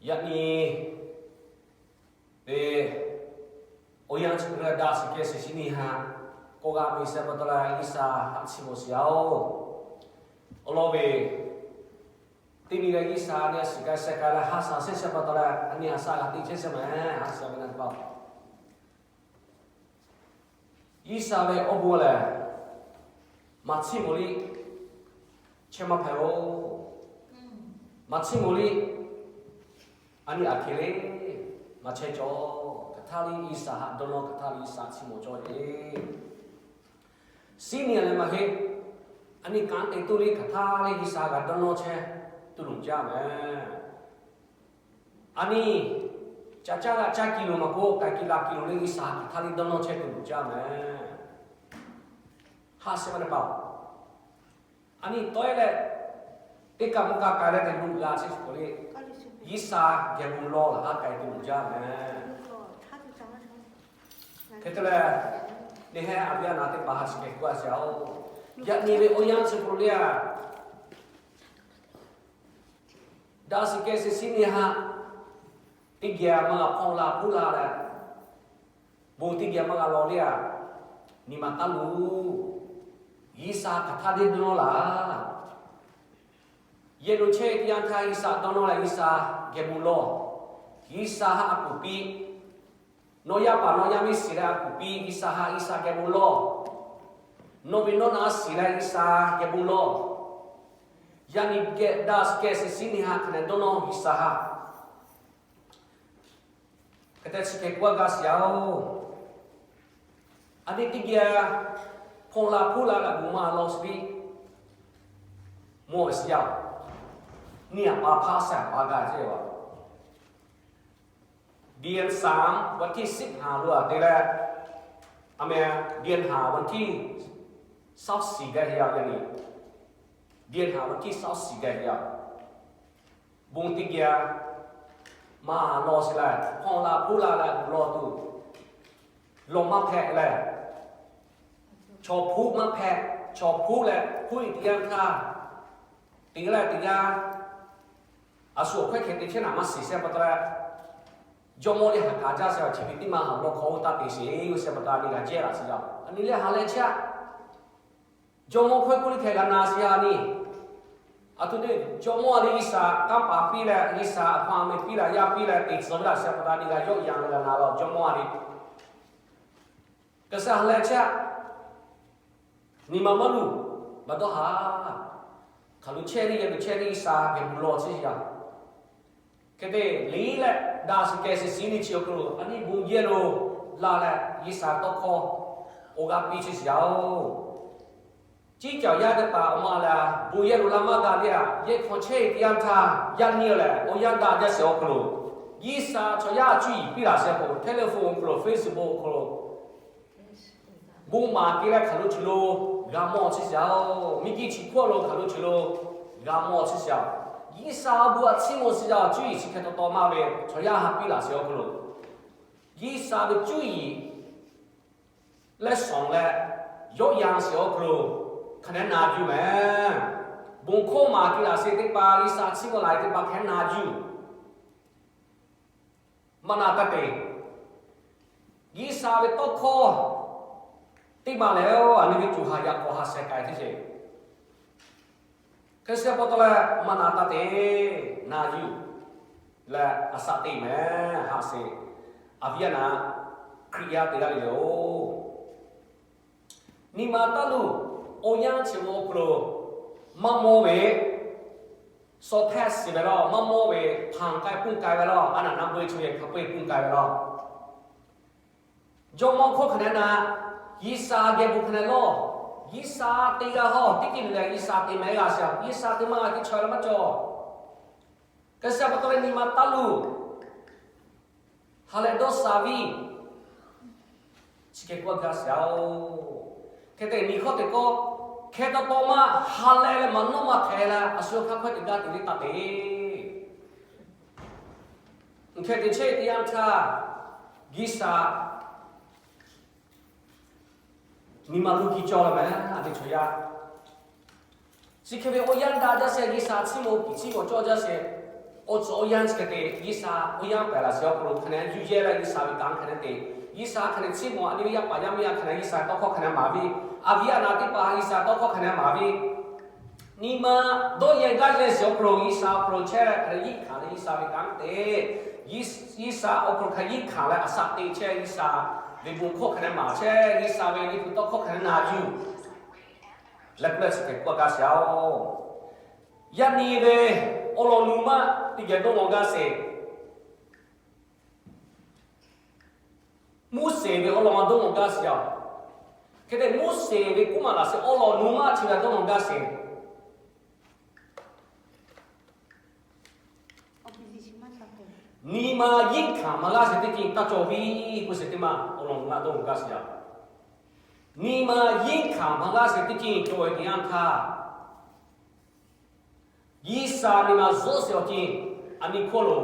Yaꞈ nyi ve awˬ yanˇ chi hk'e leh daꞈ shiˍ keh shiˍ shiˍ nyi haꞈ k'awꞈ g'a miˬ shehˍ pa taw leh G'uiˬsha haꞈ chiˇ mvuh shiˍ yaˇ-oˬ. Awˬ lawn ve teˇ nyi leh G'uiˬsha nyi a shiˍ k'ai sheh k'ai leh ha shaˍ shehˍ shehˍ pa taw leh a nyi haꞈ shaˍ g'a teˇ chehˇ shehˍ ma haꞈ shaˍ ve na pa G'uiˬsha ve awˬ bon lehˬ, maˍ chiˇ mvuh liˇ chehˇ maˇ hpehꞈ-oˬ. Maˍ chiˇ mvuh liˇ a nyi aˬ hk'e le maˇ chehˇ cawˬ. Hk'aˬ htaˇ liˇ G'uiˬsha haꞈ dawˇ nawˇ, hk'aˬ htaˇ liˇ G'uiˬsha chiˇ mvuh cawˇ ve, shiˉ nyi leh maˇ heˆ. A nyi kanˉ te tuˬ liˇ hk'aˬ htaˇ liˇ G'uiˬsha g'a dawˇ nawˇ chehˇ tuˬ loˍ jaˇ mehˍ. A nyi ca caˇ g'a caˇ kiˬ loˍ maˇ k'oˆ, k'ai kiˬ la kiˬ loˍ liˇ G'uiˬsha hk'aˬ htaˇ liˇ dawˇ nawˇ chehˇ tuˬ loˍ jaˇ mehˍ. Haꞈ shehˍ ma na pa, a nyi tawˆ-e leh teˇ kaꞈ mvuhˇ kaꞈ k'ai leh te luˬ g'a chehˇ chi k'o le, G'uiˬsha geh bon lawˬ laˬ haˉ k'ai tuˬ loˍ jaˇ mehˍ. Hk'e te leh, neˇ hehˉ a viˉ a naˍ teˇ hpaˍ haꞈ shiˍ keh k'oˆ a shaˍ-oˬ. Yaꞈ nyi ve awˬ yanˇ chi k'o le a, daꞈ shiˍ keh shiˍ shiˍ nyi haꞈ teˇ geh maˇ g'a hpawˇ la hpuˇ la leh, bon teˇ geh maˇ g'a lawˬ le a, nyi ma taˇ luˬ. G'uiˬsha hk'aˬ htaˇ deˇ dawˇ nawˇ laˬ. Yehˬ lo chehˇ teˇ yanˇ htaˇ G'uiˬsha dawˇ nawˇ leh G'uiˬsha geh bon lawˬ. G'uiˬsha haꞈ a kuˬ piˇ. Nawˬ yaˇ paˍ nawˬ yaˇ miˇ shiˍ leh a kuˬ piˇ. G'uiˬsha haꞈ G'uiˬsha geh bon lawˬ. Nawˬ ve nawˬ naˍ shiˍ leh G'uiˬsha geh bon lawˬ. Yaꞈ nyi geh daꞈ shiˍ keh shiˍ shiˍ nyi haꞈ hk'aˬ nehˬ dawˇ nawˇ G'uiˬsha haꞈ hk'e te chi hk'e k'oˆ gaˇ shiˍ yaˇ-oˬ. A nyi teˇ geh hpawˇ la hpuˇ la leh bon maˇ lawˬ shiˍ piˇ. Mawˬ ve shiˍ yaˇ, nyi a pa hpaˇ shaˍ pa gaˇ ceˇ a. เดือนสาม วันที่สิบห้า lo a te leh, a meh เดือนห้า วันที่ sawˉ shiˍ gaˇ yaˇ yaˇ nyi, เดือนห้า วันที่ sawˉ shiˍ gaˇ yaˇ. Bon teˇ geh maˇ lawˬ shiˍ leh hpawˇ la hpuˇ la leh bon lawˬ tuˬ lawˬ maˇ hpehꞈ leh, chaw hpuˇ maˇ hpehꞈ. Chaw hpuˇ leh hpuˇ-e teˇ yanˇ htaˇ, teˇ g'aˇ leh teˇ g'aˇ a shu awˬ hkawehˇ hkeh te chehˇ naˍ maˇ shiˍ shehˍ pa taw leh, jawˇmawˇ leh haꞈ k'a jaˇ shehˍ chi ve teˇ maˇ haꞈ lawˬ hk'aw oˇ taˇ te sheˍ yoˬ shehˍ pa taw a nyi g'a jehˇ laˬ shiˍ yaˇ. A nyi leh ha leh chehˇ, jawˇmawˇ hkawehˇ k'oˆ liˇ hkeh g'a na shiˍ yaˇ a nyi. A htoꞈ te jawˇmawˇ a nyi G'uiˬsha kanˉ paˍ piˇ leh, G'uiˬsha a hpaˇ a meh piˇ leh, yaˇ piˇ leh te tcuh ve laˬ shehˍ pa taw a nyi g'a yawˆ yan leh g'a na lawˬ jawˇmawˇ a nyi. Hk'e sha ha leh chehˇ, nyi ma maˇ luˬ, baˬ dawˇ haˍ. Hk'aˬ lo chehˇ le, yaˇ lo chehˇ le, G'uiˬsha geh bon lawˬ chehˇ yaˇ. Hk'e te liˇ leh daꞈ shiˍ keh shiˍ shiˍ nyi chi awˬ hk'aw lo a nyi bon yehˬ lo la leh G'uiˬsha tawˇ hkawˇ awˬ g'aˇ piˇ chehˇ shiˍ yaˇ-oˬ. Ciˉ caˬ yaˇ teˇ hpaˍ awˬ ma leh bon yehˬ lo la maˇ g'a le a, yehˬ hk'aw chehˇ-e teˇ yanˇ htaˇ yaˇ nyi lehˬ awˬ yanˇ daꞈ jaˇ shehˍ awˬ hk'aw lo, G'uiˬsha chaw yaˇ cuˇ yiˍ piˇ laˬ shehˍ k'o, telephone awˬ hk'aw lo, Facebook awˬ hk'aw lo, bon maˍ te leh hk'aˬ lo chi lo g'a mawˬ chehˇ shiˍ yaˇ-oˬ. Miˬguiˬ chi hkawˇ lo hk'aˬ lo chi lo g'a mawˬ chehˇ shiˍ yaˇ. G'uiˬsha bon a chiˇ mvuh shiˍ yaˇ cuˇ yiˍ chi hkeh taw taw maˇ ve chaw yaˇ ha piˇ laˬ shehˍ awˬ hk'aw lo, G'uiˬsha ve cuˇ yiˍ leh shawˍ leh yawˆ yan shehˍ awˬ hk'aw lo hk'aˬ nehˬ na yuˬ mehˍ. Bon hkawˇ maˍ te laˬ shehˍ teˇ hpaˍ, G'uiˬsha chiˇ mvuh laˬ teˇ hpaˍ hk'aˬ nehˬ na yuˬ. Maˇ na taˇ te. G'uiˬsha ve tawˇ hkawˇ teˇ maˬ lehˬ, a nyi ve tuˬ haꞈ yaꞈ k'awꞈ haꞈ shehˍ k'ai teˇ sheˍ. Hk'e shehˍ pa taw leh maˇ na taˇ te, na yuˬ leh a shaꞈ teꞈ mehˍ haꞈ sheˍ. A viˉ a naˍ, Hkriꞈ yaˇ teˇ g'aˇ le le-oˬ, nyi ma taˇ luˬ. Awˬ yanˇ chi awˬ hk'aw lo maˇ mawˇ ve shaw hpehˇ shiˍ ve laˇ, maˇ mawˇ ve hpanˍ k'ai pun k'ai ve laˇ, a naˍ na beuꞈ chi ve hpanˍ peuˬ pun k'ai ve laˇ. Jawˇmawˇ hkawˇ hk'aˬ nehˬ na, G'uiˬsha geh bon hk'aˬ nehˬ lawˬ. G'uiˬsha te g'a hawˇ teˇ ceuˬ lehˬ, G'uiˬsha te mehˍ g'a shiˍ. G'uiˬsha te maˇ g'a teˇ chaw la maˇ cawˬ. Hk'e shehˍ pa taw leh nyi ma taˇ luˬ. Ha leh dawˇ sha viˇ chi hk'e k'oˆ gaˇ shiˍ yaˇ-oˬ. Hk'e te nyi hkawˇ te kawˇ, hk'e taw taw maˇ ha leh leh maˇ nawˇ maˇ hteh leh a shu hk'aˇ hkawˇ te gaˇ te le taˇ te. Hk'e te chehˇ teˇ yanˇ htaˇ, G'uiˬsha nyi ma luˇ kiˇ cawˇ la mehˍ a te chaw yaˇ. Chi hk'e ve awˬ yanˇ daꞈ jaˇ shehˍ, G'uiˬsha chiˇ mvuh kiˬ chiˇ mvuh cawˇ jaˇ shehˍ. Awˬ tcuhˍ awˬ yanˇ chi hk'e te G'uiˬsha awˬ yanˇ pehˬ laˬ shiˍ awˬ hk'aw lo hk'a ne yuˬ yehˇ leh G'uiˬsha ve kanˉ hk'a ne te, G'uiˬsha hk'a ne chiˇ mawˬ a nyi ve yaˇ paˍ yaˇ miˇ a hk'a ne G'uiˬsha tawˇ hkawˇ hk'a ne maˍ ve, a viˉ a naˍ teˇ hpaˍ G'uiˬsha tawˇ hkawˇ hk'a ne maˍ ve, nyi ma dawˇ yehˇ gaˇ yehˇ shiˍ awˬ hk'aw lo G'uiˬsha awˬ hk'aw lo chehˇ hk'a ne yiˇ hkanˍ leh G'uiˬsha ve kanˉ te, G'uiˬsha awˬ hk'aw lo hk'a yiˇ hkanˍ leh a shaꞈ te chehˇ G'uiˬsha ve bon hkawˇ hk'a ne maˍ chehˇ G'uiˬsha ve liꞈ hpu tawˇ hkawˇ hk'a ne na yuˬ leh k'oˆ leh chi hk'e k'oˆ gaˇ shiˍ-oˬ. Yaˇ nyi ve awˬ lawn nu maˇ teˇ geh dawˇ law gaˇ sheˍ. Moˉseˍ ve awˬ lawn dawˇ law gaˇ shiˍ-oˬ. Hk'e te Moˉseˍ ve k'oˆ maˍ laˬ sheˍ awˬ lawn nu maˇ chi g'a dawˇ law gaˇ sheˍ. Nyi ma yiˇ hkanˍ maˇ g'aˇ sheˍ teˇ ceuˬ taˇ cawˬ ve k'oˆ sheˍ teˇ maˇ awˬ lawn nu maˇ dawˇ law gaˇ shiˍ-oˬ. Nyi ma yiˇ hkanˍ maˇ g'aˇ sheˍ teˇ ceuˬ cawˬ ve teˇ yanˇ htaˇ, G'uiˬsha nyi ma zuhˆ sheˍ awˬ ceuˬ a nyi hkawˇ lo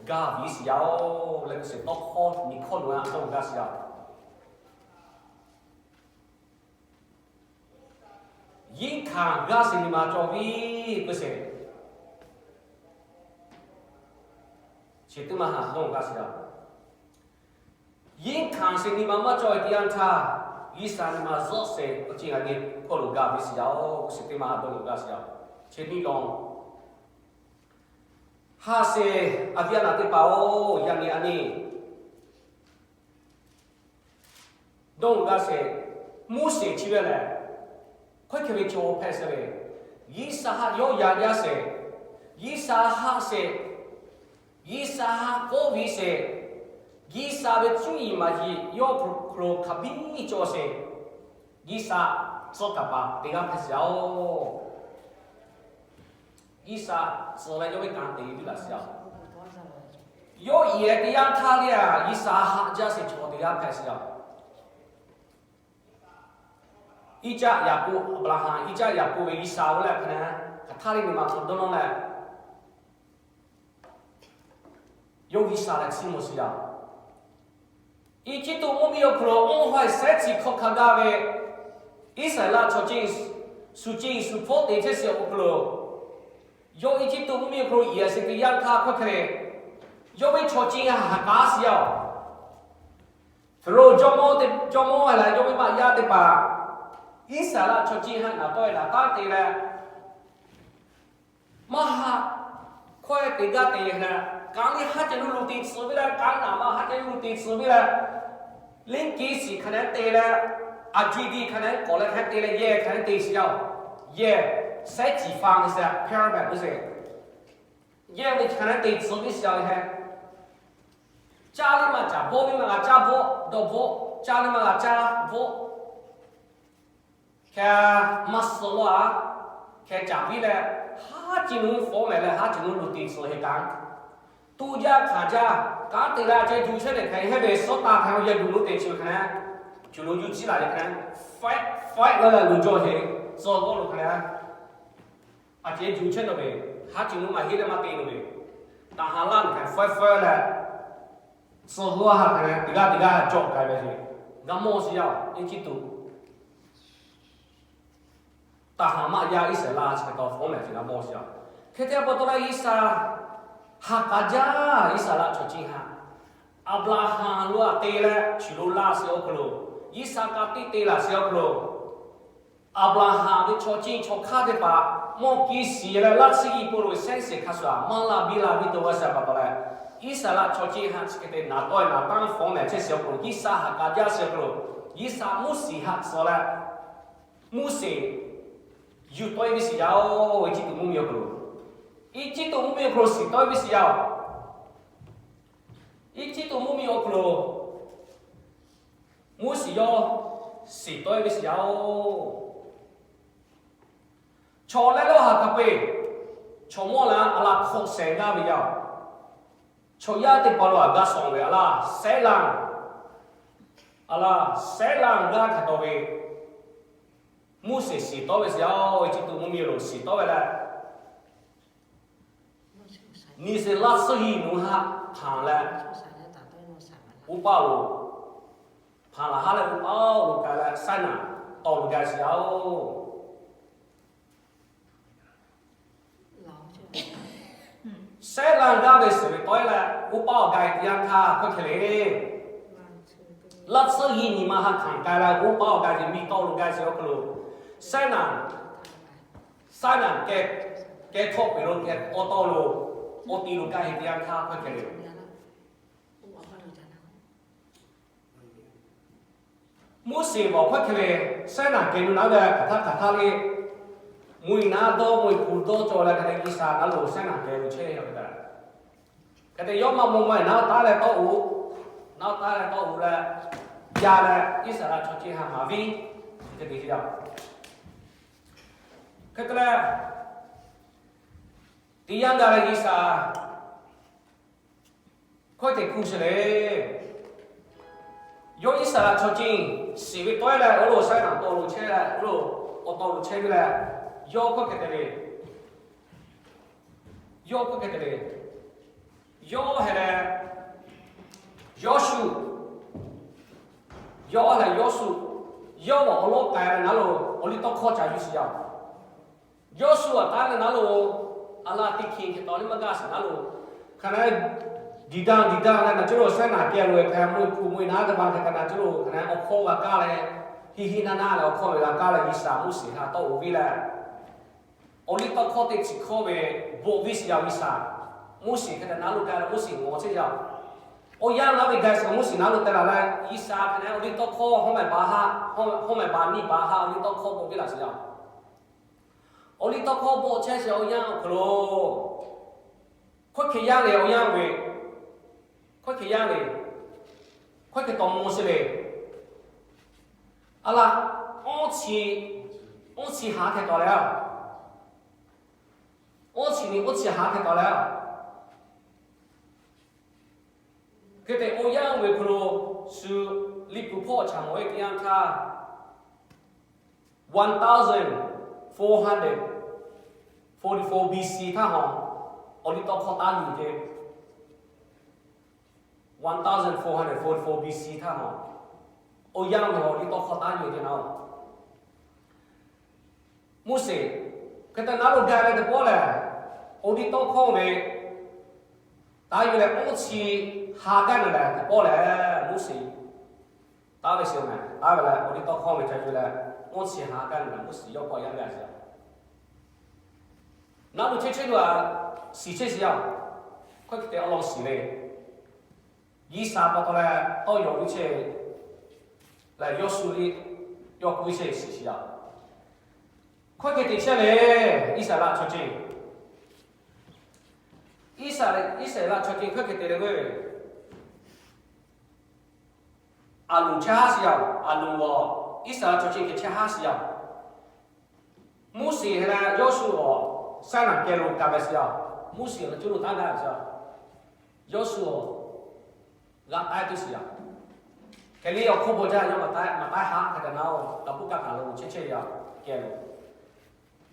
gaˇ ve shiˍ yaˇ-oˬ leh k'oˆ sheˍ tawˇ hkawˇ nyi hkawˇ lo a dawˇ law gaˇ shiˍ-oˬ. Yiˇ hkanˍ g'aˇ sheˍ nyi ma cawˬ ve k'oˆ sheˍ, chi teˇ maˇ ha dawˇ law gaˇ shiˍ-oˬ. Yiˇ hkanˍ sheˍ nyi ma maˇ cawˬ ve teˇ yanˇ htaˇ, G'uiˬsha nyi ma zuhˆ sheˍ awˬ ceuˬ a nyi hkawˇ lo gaˇ ve shiˍ yaˇ-oˬ k'oˆ sheˍ teˇ maˇ ha dawˇ law gaˇ shiˍ-oˬ. Chi nyi law ha sheˍ a viˉ a naˍ teˇ hpaˍ-oˬ, yaˇ nyi a nyi dawˇ law gaˇ sheˍ. Moˉseˍ chi ve lehˬ, hkawehˇ hkeh ve chaw hpehꞈ sheˍ ve, G'uiˬsha haꞈ yawˇ yaꞈ jaˇ sheˍ, G'uiˬsha haꞈ sheˍ, G'uiˬsha haꞈ k'oˆ ve sheˍ, G'uiˬsha ve cuˇ yiˍ maˍ yiˍ yawˇ hk'aw lo hk'aˬ biˇ cawˬ sheˍ, G'uiˬsha tcuh kaˍ paˍ teˇ g'aˇ hpehꞈ sheˍ-oˬ. G'uiˬsha tcuh leh yawˇ ve kanˉ te ve laˬ sheˍ-oˬ. Yawˇ iˉ teˇ yanˇ htaˇ le a G'uiˬsha haꞈ jaˇ sheˍ chaw teˇ g'aˇ hpehꞈ sheˍ-oˬ. Iˉcaˆ Yaˍkoˆ Aˍbraˍhanˍ, Iˉcaˆ Yaˍkoˆ ve G'uiˬsha ve lehˬ hk'a ne hk'aˬ htaˇ le nyi ma hk'aw dawˇ nawˇ leh, yawˇ G'uiˬsha lehˬ chiˇ mvuh sheˍ yaˇ. Eˇjiˇtuꞈ mvuhˇmiˬ awˬ hk'aw lo awˬ ha sehˉ chi hk'aw hk'a gaˇ ve Iˉsaˍreˍlaˆ chaw ceuˬ, shu ceuˬ shu hpawˇ te chehˇ sheˍ awˬ hk'aw lo, yawˇ Eˇjiˇtuꞈ mvuhˇmiˬ awˬ hk'aw lo iˉ sheˍ teˇ yanˇ htaˇ hkawehˇ hkeh le, yawˇ ve chaw ceuˬ ha ha k'aˉ sheˍ yaˇ-oˬ. Hpaˍrawˍ jawˇmawˇ te, jawˇmawˇ ha lehˬ yawˇ ve maꞈ yaˇ teˇ hpaˍ Iˉsaˍreˍlaˆ chaw ceuˬ ha naˍ tawˆ e naˍ taˉ te leh, maˇ ha hkawehˇ te gaˇ te leh, kanˉ liˇ haˉ ceh lo lo te tcuh ve leh, kanˉ naˍ ma haˉ ceh lo lo te tcuh ve leh, liˇ kiˇ shiˍ hk'a ne te leh, a ji di hk'a ne k'awꞈ leh hk'a te leh yehˬ hk'a ne te sheˍ yaˇ-oˬ. Yehˬ sehˉ ciˍ fa ve sheˍ, pyramid ve sheˍ. Yehˬ ve hk'a ne te tcuh ve sheˍ yaˇ ve heh, caˇ liˇ maˇ caˇ, bawˆ liˇ maˇ g'a caˇ bawˆ, dawˇ bawˆ, caˇ liˇ maˇ g'a caˇ bawˆ. Hk'e maˇ suh law a, hk'e caˍ piˇ leh, haˉ ceuˬ lo fawˉ mehˍ leh haˉ ceuˬ lo lo te tcuh heˆ kaꞈ, tuꞈ jaˇ hkanˍ jaˇ, kanˉ te leh a ceh juˬ chehˇ leh hk'e heh ve suhˉ taˍ hk'e awˬ yehˬ duˬ lo te tcuh hk'e, ceuˬ lo yuˇ ciˉ laˬ leh hk'e, faiˆ faiˆ g'a leh lo jawˇ heˆ, tcuh g'awˇ lo hk'e leh, a ceh juˬ chehˇ nawˬ ve, haˉ ceuˬ lo maˇ heˆ leh maˇ te nawˬ ve, taˍ ha laˇ leh hk'e faiˆ faiˆ leh, tcuh g'awˇ ha hk'e leh teˇ g'aˇ teˇ g'aˇ jawˇ k'ai ve sheˍ, g'a mawˇ sheˍ yaˇ-oˬ. Eˇjiˇtuꞈ taˍ ha maꞈ yaˇ Iˉsaˍreˍlaˆ chi hk'e taw fawˉ mehˍ ceuˬ g'a mawˇ sheˍ yaˇ. Hk'e te a pa taw leh G'uiˬsha ha k'a jaˇ Iˉsaˍreˍlaˆ chaw ceuˬ ha, Aˍbraˍhanˍ lo a te leh chi lo laˇ sheˍ awˬ hk'aw lo, G'uiˬsha ka tiꞈ te laˬ sheˍ awˬ hk'aw lo, Aˍbraˍhanˍ ve chaw ceuˬ chaw hk'aˇ teˇ hpaˍ mawˇ kiˇ shiˍ leh laˇ tsuhˇ yiˍ po lo ve sehˉ sheˍ hk'a shuˍ maˇ laˇ biˇ laˇ biˇ to g'a sheˍ pa taw leh, Iˉsaˍreˍlaˆ chaw ceuˬ ha chi hk'e te naˍ tawˆ e naˍ taˉ fawˉ mehˍ chehˇ sheˍ awˬ hk'aw lo, G'uiˬsha ha k'a jaˇ sheˍ awˬ hk'aw lo, G'uiˬsha Moˉseˍ haꞈ tcuh leh, Moˉseˍ yuˬ tawˆ e ve shiˍ yaˇ-oˬ. Eˇjiˇtuꞈ mvuhˇmiˬ awˬ hk'aw lo, Eˇjiˇtuꞈ mvuhˇmiˬ awˬ hk'aw lo shiˍ tawˆ e ve shiˍ yaˇ-oˬ. Eˇjiˇtuꞈ mvuhˇmiˬ awˬ hk'aw lo Moˉseˍ yawˇ shiˍ tawˆ e ve shiˍ yaˇ-oˬ. Chaw leh lawˇ ha hk'a peu-eˬ, chaw mawˇ la a laˬ hk'awꞈ shehˍ gaˇ ve yaˇ-oˬ. Chaw yaˇ teˇ hpaˍ lo a g'a shawˍ ve a laˬ sehˉ laˇ, a laˬ sehˉ laˇ g'aˇ hk'a taw ve, Moˉseˍ shiˍ tawˆ ve shiˍ yaˇ-oˬ. Eˇjiˇtuꞈ mvuhˇmiˬ lo shiˍ tawˆ ve leh, Niˬseˍlaˆ tsuhˇ yiˍ nawˬ haꞈ hpanˍ leh, oˇ paˇ lo hpanˍ laˬ haˉ leh oˇ paˇ lo k'ai leh Saˉnaˍ tawˍ lo gaˬ shiˍ yaˇ-oˬ. Sehˉ laˇ gaˇ ve suhˍ ve tawˆ-e leh, oˇ paˉ awˬ ga e teˇ yanˇ htaˇ hkawˇ hkeh le, laˇ tsuhˇ yiˇ nyi ma ha hkanˍ k'ai leh, oˇ paˉ awˬ ga e miˬ tawˆ lo gaˇ ve awˬ hk'aw lo, Saˉnaˍ, Saˉnaˍ keh, keh htawˇ peˬ lo keh awˬ tawˆ lo, awˬ ti lo gaˇ e teˇ yanˇ htaˇ hkawˇ hkeh le. Moˉseˍ awˬ hkawˇ hkeh le, Saˉnaˍ keh nu naˉ ve hk'aˬ htaˇ hk'aˬ htaˇ le, mvuhˇ miˬ naˉ dawˇ mvuhˇ miˬ hpu dawˇ cawˬ leh hk'e te G'uiˬsha naˉ lo Saˉnaˍ keh lo chehˇ ve hk'e te, hk'e te yawˇ maˇ maw maˇ naˉ taˉ leh tawˆ-oꞈ, naˉ taˉ leh tawˆ-oꞈ leh, jaˇ leh Iˉsaˍreˍlaˆ chaw ceuˬ ha maˍ viˉ, hk'e te te yaˇ. Hk'e te leh, teˇ yanˇ gaˇ leh G'uiˬsha hkawˇ hkeh kuˬ sheˍ le. Yawˇ Iˉsaˍreˍlaˆ chaw ceuˬ shiˍ ve tawˆ-e leh, oˇ lo Saˉnaˍ tawˆ lo chehˇ leh, oˇ lo awˬ tawˆ lo chehˇ ve leh, yawˇ hkawˇ hkeh te le. Yawˇ hkawˇ hkeh te le. Yawˇ hk'e leh, Yawˇshuˆ, yawˇ lehˬ Yawˇshuˆ, yawˇ awˬ awˬ lawˉ k'ai leh naˉ lo awˬ liˇ tawˇ hkawˇ ca yuˬ shiˍ yaˇ. Yawˇshuˆ aꞈ taˉ leh naˉ lo, a laˇ teˇ hkeh hkeh tawˍ liˇ maˇ gaˇ shiˍ naˉ lo, hk'aˬ na diˍ daˇ diˍ daˇ leh naˬ cawˇ lo Saˉnaˍ keh lo hk'e mvuhˇ miˬ hpu mvuhˇ miˬ naˉ teˇ ma hk'e naˬ cawˇ lo hk'aˬ na awˬ hkawˇ g'a kaˇ leh, hiˆ hiˆ naˇ naˇ leh awˬ hkawˇ ve g'a kaˇ leh G'uiˬsha Moˉseˍ htaꞈ tawˆ-oꞈ viˉ leh, awˬ liˇ tawˇ hkawˇ teˇ chi hkawˇ ve bvuhꞈ viˉ shiˍ yaˇ G'uiˬsha. Moˉseˍ hk'e te naˉ lo gaˇ leh Moˉseˍ ngawˬ chehˇ yaˇ. Awˬ yanˇ naˉ ve gaˇ shiˍ Moˉseˍ naˉ lo te laˬ leh, G'uiˬsha hk'e na awˬ liˇ tawˇ hkawˇ hawˉ mehˍ ba haˉ, hawˉ mehˍ ba niˇ ba haˉ awˬ liˇ tawˇ hkawˇ bvuhꞈ viˉ laˬ shiˍ yaˇ. Awˬ liˇ tawˇ hkawˇ bvuhꞈ chehˇ shiˍ awˬ yanˇ awˬ hk'aw lo, hkawˇ hkeh yaˇ le awˬ yanˇ ve, hkawˇ hkeh yaˇ le, hkawˇ hkeh tawˍ mvuh shiˍ le. A laˇ, awˇ chi, awˇ chi ha hkeh tawˍ leh, awˇ chi ni awˇ chi ha hkeh tawˍ leh, hk'e te awˬ yanˇ ve hk'aw lo, shu liꞈ hpu hpawˇ chaꞈ mawˬ ve teˇ yanˇ htaˇ, one thousand four hundred forty-four B C htaˇ hawˬ, awˬ liˇ tawˇ hkawˇ taˉ nyi te. One thousand four hundred forty-four B C htaˇ hawˬ, awˬ yanˇ ve awˬ liˇ tawˇ hkawˇ taˉ nyi te naˉ. Moˉseˍ hk'e te naˉ lo gaˇ leh teˇ pawˆ lehˬ, awˬ liˇ tawˇ hkawˇ ve taˉ yuˬ leh awˇ chi ha gaˇ naˬ lehˬ teˇ pawˆ lehˬ, Moˉseˍ taˉ ve shiˍ-oˬ mehˍ. Taˉ ve leh awˬ liˇ tawˇ hkawˇ ve ca yuˬ leh, awˇ chi ha gaˇ naˬ lehˬ Moˉseˍ yawˇ kawˆ yaˇ gaˇ shiˍ-a. Naˉ lo chehˇ chehˇ lo a, shiˍ chehˇ shiˍ yaˇ. Hkawˇ hkeh te awˬ lawn shiˍ le. G'uiˬsha pa taw leh tawˇ yawˬ ve chehˇ lehˬ, Yawˇshuˆ liˇ yawˇ k'oˆ ve chehˇ shiˍ shiˍ yaˇ. Hkawˇ hkeh te chehˇ le, Iˉsaˍreˍlaˆ chaw ceuˬ, Iˉsaˍreˍlaˆ chaw ceuˬ hkawˇ hkeh te le ve, Aˍronˍ chehˇ haˉ shiˍ yaˇ. Aˍronˍ awˬ, Iˉsaˍreˍlaˆ chaw ceuˬ hkeh chehˇ haˉ shiˍ yaˇ. Moˉseˍ hk'e leh Yawˇshuˆ awˬ, Saˉnaˍ keh lo ka ve shiˍ yaˇ. Moˉseˍ awˬ na cuˇ lo taˉ gaˇ ve shiˍ yaˇ. Yawˇshuˆ awˬ g'a k'ai tuˬ shiˍ yaˇ. Hk'e le awˬ hk'oˆ bawˬ jaˇ yawˇ maˇ k'ai, maˇ k'ai haˉ hk'e te naˉ-oˬ, kaꞈ puˇ kaˇ kaꞈ lo chehˇ chehˇ yaˇ keh lo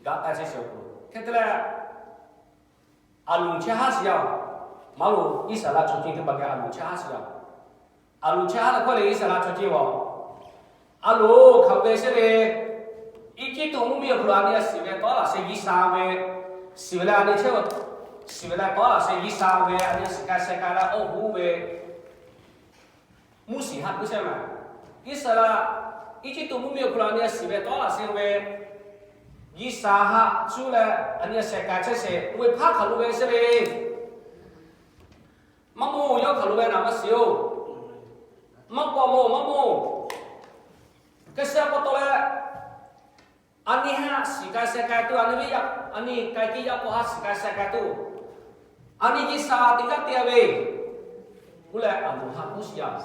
g'a k'ai chehˇ shiˍ-oˬ. Hk'e te leh, Aˍronˍ chehˇ haˉ shiˍ yaˇ. Maˇ lo Iˉsaˍreˍlaˆ chaw ceuˬ teˇ hpaˍ geh Aˍronˍ chehˇ haˉ shiˍ yaˇ. Aˍronˍ chehˇ haˉ leh hkawˇ leh Iˉsaˍreˍlaˆ chaw ceuˬ awˬ, Aˍronˍ hk'a peu-eˬ sheˍ le, Eˇjiˇtuꞈ mvuhˇmiˬ awˬ hk'aw lo a nyi a shiˍ ve tawˉ laꞈ sheh G'uiˬsha ve, shiˍ ve leh a nyi chehˇ, shiˍ ve leh tawˉ laꞈ sheh G'uiˬsha ve a nyi a shiˍ k'ai sheh k'ai leh awˬ hoˉ ve, Moˉseˍ haꞈ k'oˆ chehˇ ve, Iˉsaˍreˍlaˆ, Eˇjiˇtuꞈ mvuhˇmiˬ awˬ hk'aw lo a nyi a shiˍ ve tawˉ laꞈ sheh ve, G'uiˬsha haꞈ cuˇ leh a nyi a sheh k'ai chehˇ sheˍ, oˇ ve hpaˇ hk'aˬ lo ve sheˍ le. Maˇ moˇ, yawˇ hk'aˬ lo ve naˍ maˇ shiˍ-oˬ. Maˇ k'awꞈ moˇ, maˇ moˇ. Hk'e shiˍ pa taw leh, a nyi haꞈ shiˍ k'ai sheh k'ai tuˬ, a nyi ve yaˇ, a nyi k'ai tiˉ yaˇ k'awꞈ haꞈ shiˍ k'ai sheh k'ai tuˬ, a nyi G'uiˬsha teˇ g'aˇ te-a ve, k'oˆ leh Aˍronˍ haꞈ k'oˆ shiˍ yaˇ.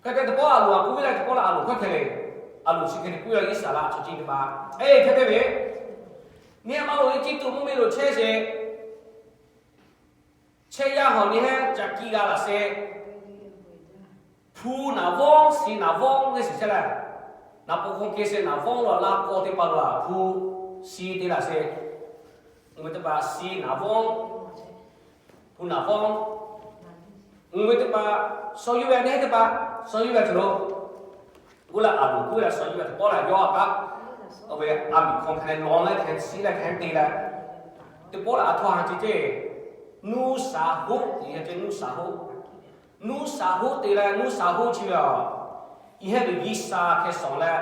Hk'e te teˇ pawˆ Aˍronˍ haꞈ k'oˆ ve leh teˇ pawˆ leh Aˍronˍ hkawˇ hkeh le, Aˍronˍ chi hk'e te k'oˆ yaˇ Iˉsaˍreˍlaˆ chaw ceuˬ teˇ hpaˍ, eˬ hk'e te ve, nyi ma lo Eˇjiˇtuꞈ mvuhˇmiˬ lo chehˇ sheˍ. Chehˇ yaˇ hawˬ nyi heˉ ca kiˇ g'a laꞈ sheh, hpu naˍ vawˇ shi naˍ vawˇ ve shiˍ chehˇ leh, naˍ po hk'aw keh sheh naˍ vawˇ lo laˇ k'aw teˇ hpaˍ lo a hpu shi te laꞈ sheh, uˬ ve teˇ hpaˍ shi naˍ vawˇ, hpu naˍ vawˇ, uˬ ve teˇ hpaˍ shaw yuˇ ve nyi heˉ teˇ hpaˍ shaw yuˇ ve cawˬ lo, k'oˆ leh Aˍronˍ k'oˆ ve shaw yuˇ ve teˇ pawˆ leh yawˇ a kaˉ, oˇ ve a miˍ hk'aw hkeh leh law leh hkeh shiˉ leh hkeh te leh, Teˇ pawˆ lehˬ, aˬ htoꞈ ma ha ce ceˇ, nuˇ shaˍ hoˆ te ce, nuˇ shaˍ hoˆ. Nuˇ shaˍ hoˆ te leh nuˇ shaˍ hoˆ chi ve a, yehˇ ve G'uiˬsha hkeh shawˍ leh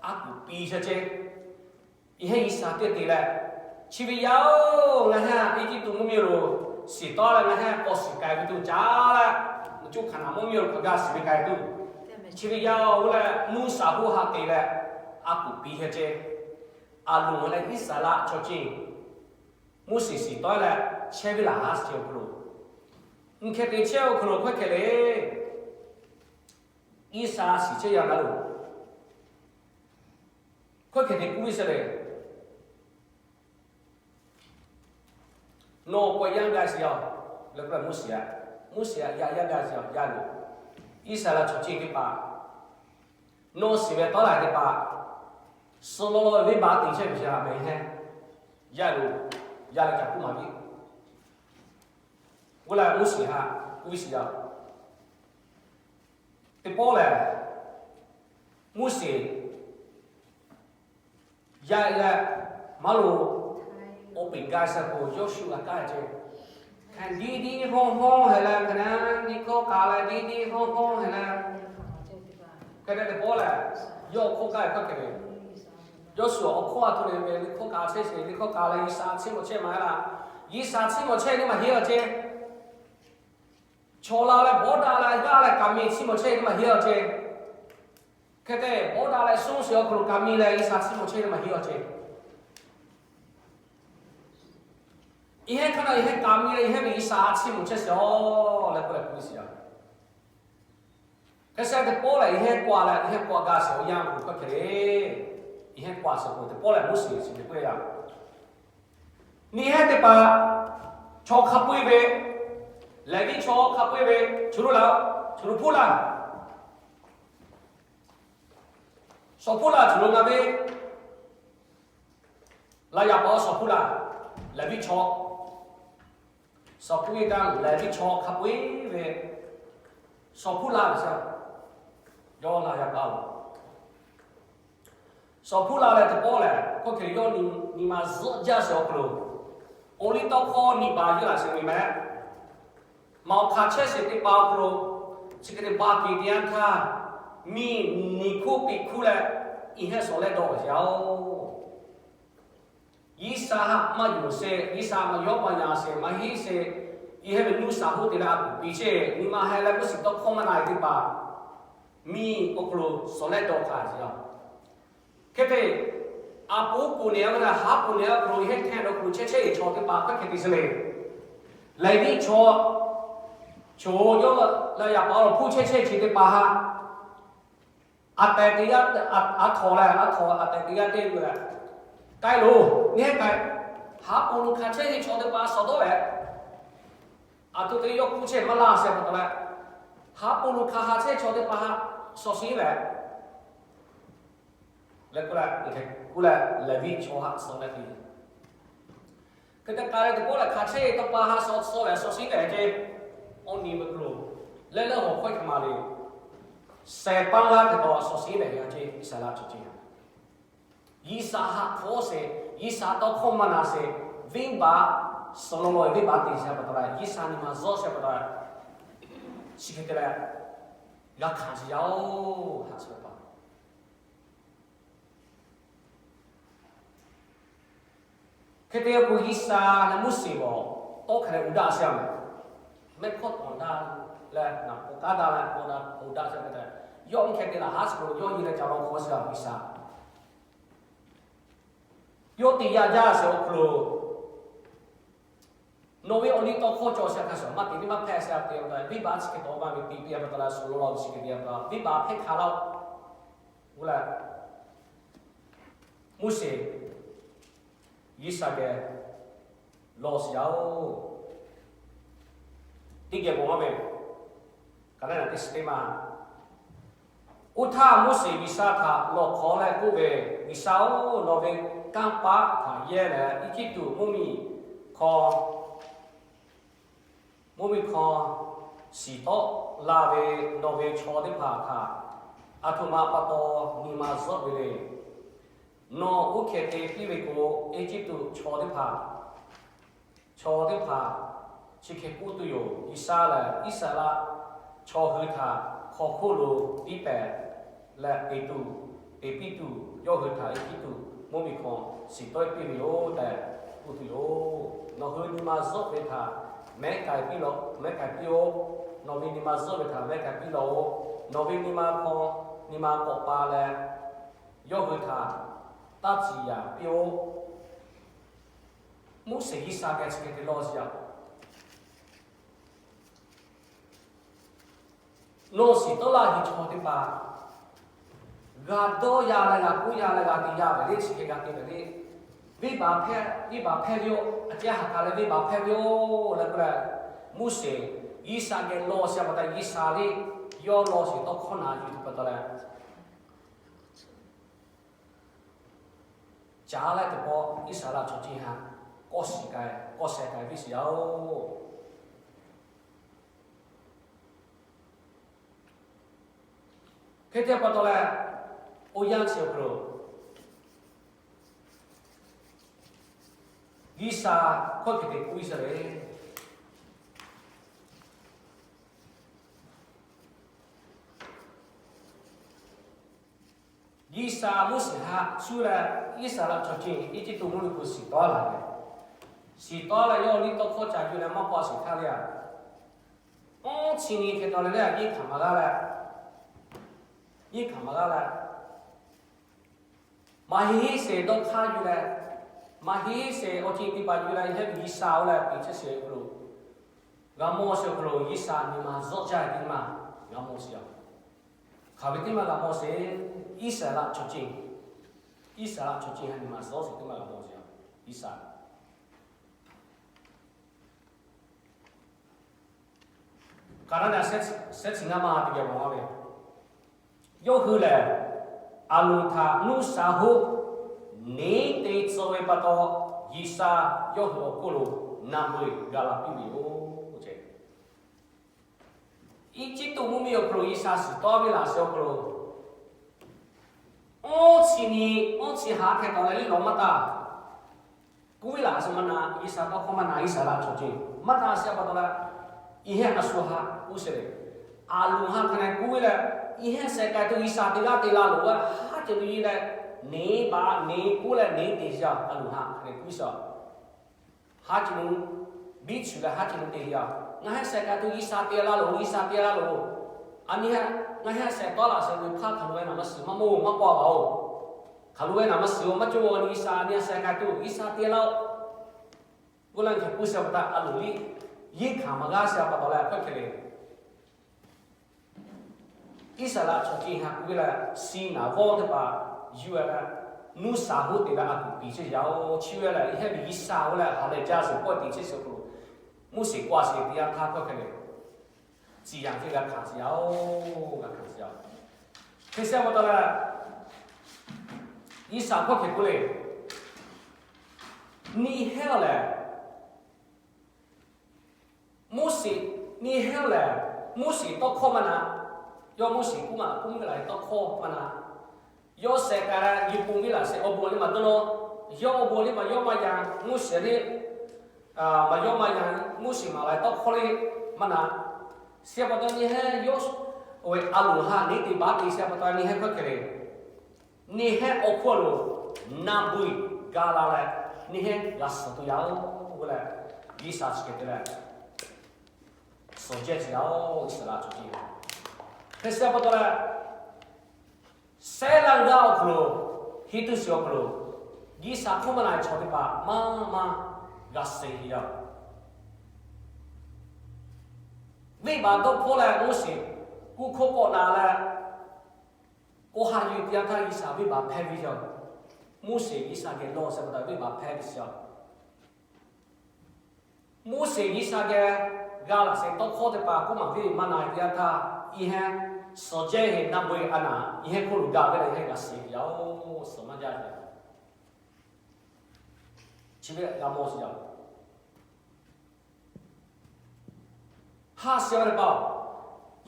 a kuˬ piˇ chehˇ ceˇ. Yehˇ G'uiˬsha teˇ te leh, chi ve yaˇ-oˬ, ngaˬ hui Eˇjiˇtuꞈ mvuhˇmiˬ lo shiˍ tawˆ leh ngaˬ hui k'awꞈ shiˍ k'ai ve tuˬ caˉ leh, cuˇ hkanˍ naˍ mvuhˇmiˬ lo hk'aˬ gaˇ shiˍ ve k'ai tuˬ, chi ve yaˇ-oˬ leh nuˇ shaˍ hoˆ ha te leh a kuˬ piˇ chehˇ ceˇ. Aˍronˍ leh Iˉsaˍreˍlaˆ chaw ceuˬ Moˉseˍ shiˍ tawˆ leh chehˇ ve laˬ haˉ shiˍ awˬ hk'aw lo, mvuhˇ hkeh te chehˇ awˬ hk'aw lo hkawˇ hkeh le, Iˉsaˍreˍlaˆ shiˍ chehˇ yaˇ na lo, hkawˇ hkeh te k'oˆ ve sheˍ le, nawˬ k'awꞈ yaˇ gaˇ shiˍ yaˇ-oˬ, leh k'oˆ leh Moˉseˍ, Moˉseˍ yaˇ yaˇ gaˇ shiˍ yaˇ lo, Iˉsaˍreˍlaˆ chaw ceuˬ teˇ hpaˍ, nawˬ shiˍ ve tawˆ la teˇ hpaˍ, suh law law ve venˇbaˆ te chehˇ ve chi a meh heˇ, yaˇ lo, yaˇ leh kaꞈ k'oˆ maˍ piˇ. K'oˆ leh Moˉseˍ htaꞈ k'oˆ ve shiˍ yaˇ, teˇ pawˆ lehˬ, Moˉseˍ yaˇ leh maˇ lo awˬ peꞈ gaˇ shaˍ k'o, Yawˇsuˆ g'a kaˇ ceˇ. Hk'e diˇ diˇ hawˇ hawˇ heh leh, hk'e naˉ diˇ hkawˇ k'a leh diˇ diˇ hawˇ hawˇ heh leh, hk'e te teˇ pawˆ lehˬ, yawˇ hkawˇ kaˇ ve hkawˇ hkeh ve, Yawˇsuˆ awˬ hkawˇ a htoꞈ le ve, liꞈ hkawˇ k'a chehˇ sheˍ, liꞈ hkawˇ k'a leh G'uiˬsha chiˇ mvuh chehˇ maˇ heˆ laˇ. G'uiˬsha chiˇ mvuh chehˇ teˇ maˇ heˆ a ceˇ. Chaw la leh bawˇ daꞈ leh g'aˇ leh kaꞈ miˬ chiˇ mvuh chehˇ teˇ maˇ heˆ a ceˇ. Hk'e te bawˇ daꞈ leh suh sheˍ awˬ hk'aw lo kaꞈ miˬ leh G'uiˬsha chiˇ mvuh chehˇ teˇ maˇ heˆ a ceˇ. Yehˇ hk'aˇ na yehˇ kaꞈ miˬ leh yehˇ ve G'uiˬsha chiˇ mvuh chehˇ sheˍ-oˬ leh k'oˆ leh k'oˆ ve shiˍ yaˇ. Hk'e te teˇ pawˆ lehˬ, yehˇ k'oˆ leh yehˇ k'oˆ gaˇ sheˍ awˬ yanˇ k'oˆ hkawˇ hkeh le, yehˇ k'oˆ sheˍ k'o teˇ pawˆ lehˬ Moˉseˍ shiˍ te k'oˆ yaˇ, neˇ hehˉ teˇ hpaˍ, chaw hk'a peu-eˬ ve, Leˍviˆ chaw hk'a peu-eˬ ve, chaw lo laˬ, chaw lo hpuˇ laˇ, shawˍ hpuˇ laˇ, chaw lo ngaˬ ve laˬ yaꞈ pa shawˍ hpuˇ laˇ, Leˍviˆ chaw, shawˍ hpuˇ ve kaꞈ Leˍviˆ chaw hk'a peu-eˬ ve, shawˍ hpuˇ laˇ ve sheˍ, yawˇ laˬ yaꞈ pa lo shawˍ hpuˇ laˇ leh teˇ pawˆ lehˬ, hkawˇ hkeh yawˇ nyi ma zuhˆ jaˇ sheˍ awˬ hk'aw lo, awˬ liˇ tawˇ hkawˇ nyi baˬ yuˬ laꞈ sheˍ ve meh, maˍ awˬ hk'aˬ chehˇ sheˍ teˇ hpaˍ awˬ hk'aw lo, chi hk'e te ba te teˇ yanˇ htaˇ, miˬ niˬ hkuˇ piꞈ hkuˇ leh, yehˇ shawˍ leh dawˇ sheˍ yaˇ-oˬ. G'uiˬsha haꞈ maˇ yonˍ sheˍ, G'uiˬsha maˇ yawˇ maˇ yaꞈ sheˍ, maˇ heˆ sheˍ, yehˇ ve nuˇ shaˍ hoˆ te leh a kuˬ piˇ chehˇ, nyi ma heh leh Moˉseˍ tawˇ hkawˇ maˇ na e teˇ hpaˍ, miˬ awˬ hk'aw lo shawˍ leh dawˇ hk'a sheˍ yaˇ. Hk'e te, aˬ poˍ poˬ nehˬ ve leh haˉ poˍ nehˬ awˬ hk'aw lo yehˇ hkehˇ awˬ hk'aw lo chehˇ chehˇ ve chaw teˇ hpaˍ hkawˇ hkeh te sheˍ le, Leˍviˆ chaw, chaw yawˇ laˬ yaꞈ pa lo hpuˇ chehˇ chehˇ chi teˇ hpaˍ haꞈ, aˬ tehˬ teˇ g'aˇ, aˬ htawnˍ leh aˬ htawnˍ aˬ tehˬ teˇ g'aˇ teˇ g'aˇ leh, k'ai loˬ, neˇ k'ai, haˉ poˍ lo hk'a chehˇ ve chaw teˇ hpaˍ shawˍ dawˇ leh, aˬ htoꞈ te yawˇ hpuˇ chehˇ maˇ laˇ sheˍ pa taw leh, haˉ poˍ lo hk'a ha chehˇ chaw teˇ hpaˍ haꞈ shawˍ sheˍ leh, leh k'oˆ leh, k'oˆ leh Leˍviˆ chaw haꞈ shawˍ leh te hk'e te k'ai leh teˇ pawˆ lehˬ hk'a chehˇ ve teˇ hpaˍ haꞈ shawˍ shawˍ leh shawˍ sheˍ leh ceˇ, awˬ nyi ve hk'aw lo, leh leh awˬ hkawˇ hk'e maˍ le, shehˍ hpaˇ g'aˇ hk'e taw shawˍ sheˍ leh yaˇ ceˇ, Iˉsaˍreˍlaˆ chaw ceuˬ G'uiˬsha haꞈ hk'awˇ sheˍ, G'uiˬsha tawˇ hkawˇ maˇ na sheˍ, venˇbaˆ suh law law ve venˇbaˆ te sheˍ pa taw leh, G'uiˬsha nyi ma zuhˆ sheˍ pa taw leh, chi hk'e te leh g'a hkanˍ sheˍ yaˇ-oˬ, haꞈ sheˍ pa taw. Hk'e te k'o G'uiˬsha leh Moˉseˍ g'awˬ tawˇ hk'e leh uˍ daꞈ sheˍ a meh, mehˆ hkawˇ tawˍ daꞈ leh naˬ k'awꞈ kaˉ daꞈ leh k'awꞈ daꞈ uˍ daꞈ sheˍ hk'e te, yawˇ mvuhˇ hkeh te laˬ haˉ sheˍ lo yawˇ nyi leh ca law hk'awˇ sheˍ a G'uiˬsha. Yawˇ te yaˇ jaˇ sheˍ awˬ hk'aw lo, nawˬ ve awˬ liˇ tawˇ hkawˇ cawˬ sheˍ hk'a shuˍ maˇ te tiˉ maˇ hpehꞈ sheˍ a te, venˇbaˆ chi hk'e tawˍ maˇ ve te piˇ a pa taw leh, shuˍ law law chi hk'e te a pa taw venˇbaˆ hpehꞈ hk'a laˇ-oˬ. Oˇ leh Moˉseˍ G'uiˬsha geh law sheˍ yaˇ-oˬ. Teˇ geh bawˬ maˇ ve, ka naˉ na teˇ shiˍ teˇ ma. Oˇ htaˇ Moˉseˍ G'uiˬsha htaꞈ lawˬ hk'awꞈ leh k'oˆ ve, G'uiˬsha-oˬ, nawˬ ve kanˇ paˆ htaꞈ yehˇ leh Eˇjiˇtuꞈ mvuhˇmiˬ hk'aw, mvuhˇmiˬ hk'aw shiˍ tawˆ la ve nawˬ ve chaw teˇ hpaˍ htaꞈ aˬ htoꞈ ma pa taw nyi ma zuhˆ ve le. Nawˬ oˇ hk'e te piˇ ve k'o, Eˇjiˇtuꞈ chaw teˇ hpaˍ chaw teˇ hpaˍ chi hk'e k'oˆ tuˬ yoˬ. G'uiˬsha lehˬ Iˉsaˍreˍlaˆ chaw hui htaꞈ hk'aw hk'oˆ lo tiˉ pehˍ leh, teꞈ tuˬ, teꞈ piˇ tuˬ, yawˇ hui htaꞈ piˇ tuˬ, mvuhˇmiˬ hk'aw shiˍ tawˆ piˇ ve yoˬ tehꞈ k'oˆ tuˬ yoˬ. Nawˬ hui nyi ma zuhˆ ve htaꞈ mehˉ k'ai piˇ law, mehˉ k'ai piˇ-oˆ. Nawˬ ve nyi ma zuhˆ ve htaꞈ mehˉ k'ai piˇ law-oˬ. Nawˬ ve nyi ma hk'aw nyi ma k'awꞈ pa leh, yawˇ hui htaꞈ taˇ ciˍ yaˍ piˇ-oˆ. Moˉseˍ G'uiˬsha geh chi hk'e te law shiˍ yaˇ. Nawˬ shiˍ tawˆ laˇ ve chaw teˇ hpaˍ g'a dawˇ yaˇ leh g'a k'oˆ yaˇ leh g'a te yaˇ ve le, chi hk'e g'a te ve le. Venˇbaˆ hpehˇ, venˇbaˆ hpehˇ ve-oˬ. A ciˉ haꞈ k'a leh venˇbaˆ hpehˇ ve-oˬ leh k'oˆ leh, Moˉseˍ G'uiˬsha geh law shiˍ pa taw, G'uiˬsha le yawˇ law shiˍ tawˇ hkawˇ na yuˬ tuˬ pa taw leh, caˉ leh teˇ pawˆ Iˉsaˍreˍlaˆ chaw ceuˬ htaꞈ k'awꞈ shiˍ k'ai, k'awꞈ sheh k'ai piˇ shiˍ yaˇ-oˬ. Hk'e te pa taw leh, awˬ yanˇ chi awˬ hk'aw lo G'uiˬsha hkawˇ hk'e te k'oˆ piˇ sheˍ le. G'uiˬsha Moˉseˍ htaꞈ cuˇ leh, Iˉsaˍreˍlaˆ chaw ceuˬ Eˇjiˇtuꞈ mvuhˇ miˬ hk'oˆ shiˍ tawˆ la ve, shiˍ tawˆ leh yawˇ liˇ tawˇ hkawˇ ca yuˬ leh maˇ paw shiˍ htaˇ le, awˬ chi nyi hk'e taw leh le, yeˇ hkanˍ maˍ g'aˇ leh, yeˇ hkanˍ maˍ g'aˇ leh, maˇ heˆ sheˍ dawˇ hk'aˇ yuˬ leh, maˇ heˆ sheˍ awˬ ceuˬ teˇ hpaˍ yuˬ leh, yehˇ miˬ G'uiˬsha-oˬ leh peꞈ chehˇ sheˍ awˬ hk'aw lo, g'a mawˬ sheˍ awˬ hk'aw lo G'uiˬsha nyi ma zuhˆ jaˇ ve teˇ maˬ g'a mawˬ sheˍ yaˇ. Hk'aˬ ve teˇ maˬ g'a mawˬ sheˍ, Iˉsaˍreˍlaˆ chaw ceuˬ, Iˉsaˍreˍlaˆ chaw ceuˬ htaꞈ nyi ma zuhˆ sheˍ teˇ maˬ g'a mawˬ sheˍ yaˇ. G'uiˬsha Kaˍnaˆ shehˆ chi ngaˇ ma teˇ geh mawˬ laˇ ve, yawˇ hui lehˬ, Aˍronˍ htaꞈ nuˇ sha hoˆ neˉ te tcuh ve pa taw, G'uiˬsha yawˇ hui awˬ hk'oˆ lo naˬ beuˬ ga la piˇ ve yoˬ. Eˇjiˇtuꞈ mvuhˇ miˬ awˬ hk'aw lo G'uiˬsha shiˍ tawˆ ve laˬ sheˍ awˬ hk'aw lo, awˬ chi nyi, awˬ chi haꞈ hk'e taw leh liˇ lawˬ maˇ taˇ. Kuˇ ve laˬ sheˍ maˇ na, G'uiˬsha tawˇ hkawˇ maˇ na, Iˉsaˍreˍlaˆ chaw ceuˬ maˇ na sheˍ pa taw leh, iˉ hehnˇ a shu haꞈ k'oˆ sheˍ le. Aˍronˍ haꞈ hk'a ne kuˇ ve leh, iˉ hehnˇ sheh k'ai tuˬ G'uiˬsha te g'aˇ te la loˬ ve, haˉ ceuˬ lo yi leh, neˉ baꞈ neˉ k'oˆ leh neˉ te sheˍ. Aˍronˍ haꞈ hk'a ne kuˇ sheˍ. Haˉ ceuˬ lo biˇ chuˬ leh haˉ ceuˬ lo te sheˍ. Ngaˬ hehnˇ sheh k'ai tuˬ G'uiˬsha te la loˬ, G'uiˬsha te la loˬ. A nyi, ngaˬ hehnˇ sheh tawˆ laꞈ sheˍ ve hpaˇ hk'aˬ lo ve naˬ maˇ shiˍ, maˇ moˇ maˇ k'awꞈ laˬ-oˬ. Hk'aˬ lo ve naˬ maˇ shiˍ-oˬ, maˇ cawˇ-oˬ, G'uiˬsha nyi a sheh k'ai tuˬ G'uiˬsha te laˇ-oˬ. K'oˆ leh hk'e k'oˆ sheˍ pa taw, Aˍronˍ liˇ yeˇ hkanˍ maˍ g'aˇ sheˍ pa taw leh hk'aˬ hk'e le. Iˉsaˍreˍlaˆ chaw ceuˬ htaꞈ k'oˆ ve lehˬ, Siˍnaˍ g'awˇ teˇ hpaˍ yuˬ leh, nuˇ sha hoˆ te leh a kuˬ piˍ chehˇ yaˇ-oˬ. Chi ve lehˬ, yehˇ miˬ G'uiˬsha-oˬ leh ha lehˬ jaˇ sheˍ k'oˆ tiˍ chehˇ sheˍ awˬ hk'aw lo, Moˉseˍ k'oˆ a sheˍ teˇ yanˇ htaˇ hkawˇ hk'e le, ciˍ yanˍ hk'e g'a hkanˍ sheˍ yaˇ-oˬ, g'a hkanˍ sheˍ yaˇ-oˬ. Hk'e sheˍ pa taw leh, G'uiˬsha hkawˇ hk'e k'oˆ le, neˇ hehnˇ lehˬ, Moˉseˍ, neˇ hehnˇ lehˬ, Moˉseˍ tawˇ hkawˇ maˇ na. Yawˇ Moˉseˍ k'oˆ maˇ k'oˆ ve laˬ ve tawˇ hkawˇ maˇ na. Yawˇ sheh k'ai leh nyi pon ve laˬ sheˍ awˬ bon liˇ maˬ dawˇ law. Yawˇ awˬ bon liˇ maˬ yawˇ maˇ yan, Moˉseˍ liˇ maˬ yawˇ maˇ yan, Moˉseˍ maˍ laˬ ve tawˇ hkawˇ liˇ maˇ na. Sheˍ pa taw neˇ hehnˇ yawˇ, oˇ ve Aˍronˍ haꞈ neˉ te baˆ te sheˍ pa taw neˇ hehnˇ hkawˇ hk'e le. Neˇ hehnˇ awˬ hk'oˆ lo naˬ beuˬ ga la leh, neˇ hehnˇ g'a suhˍ tuˬ yaˇ-oˬ k'oˆ leh, G'uiˬsha chi hk'e te leh suhˍ jehˇ chi yaˇ-oˬ, Iˉsaˍreˍlaˆ chaw ceuˬ. Hk'e sheˍ pa taw leh, sehˉ laˇ g'aˇ awˬ hk'aw lo henˇ tuˬ shiˍ awˬ hk'aw lo, G'uiˬsha hkawˇ maˇ na ve chaw teˇ hpaˍ maˇ maˇ g'a suhˍ yaˇ-oˬ. Venˇbaˆ dawˇ hpawˇ leh Moˉseˍ kuˇ hkawˇ k'awꞈ na leh, k'oˆ haꞈ yuˬ teˇ yanˇ htaˇ G'uiˬsha venˇbaˆ hpehˇ ve yoˬ. Moˉseˍ G'uiˬsha geh law sheˍ pa taw venˇbaˆ hpehˇ ve shiˍ-oˬ. Moˉseˍ G'uiˬsha geh g'a laˬ sheˍ tawˇ hkawˇ teˇ hpaˍ k'oˆ maˍ ve maˇ na teˇ yanˇ htaˇ, iˉ hehnˇ suhˍ jehˇ heˍ naˬ beuˬ a naˬ, iˉ hehnˇ hk'oˆ lo ga ve leh iˉ hehnˇ g'a suhˍ yaˇ-oˬ, suhˍ maˇ jaˇ ve. Chi ve g'a mawˬ shiˍ yaˇ-oˬ. Haꞈ shiˍ ve teˇ hpaˍ-oˬ,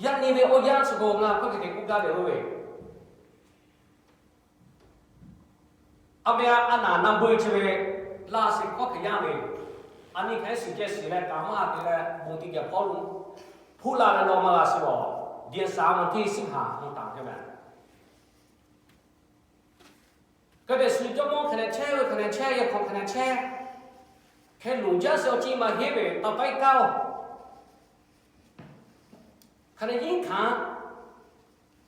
yaˇ nyi ve awˬ yanˇ chi k'o ngaˬ hkawˇ hk'e te k'oˆ gaˇ ve lo ve, a ve a naˬ naˬ beuˬ chi ve laˬ sheˍ hkawˇ hk'e yaˇ ve, A nyi hk'e shiˍ ceh shiˍ leh kaꞈ maˇ te leh bon teˇ geh hpawˇ lo hpuˇ la leh law maˇ g'a shiˍ lawˬ. ဒီဇင်ဘာ teˇ shiˉ haˍ hk'aw taˍ hk'e meh. Hk'e te shu jawˇmawˇ hk'e leh chehˇ ve, hk'e leh chehˇ, yehˬ hk'aw hk'e leh chehˇ, hk'e loˍ jaˇ sheˍ awˬ ci maˇ heˆ ve, taˍ paiˉ kaˇ oˬ. Hk'e leh yinˉ hkanˍ,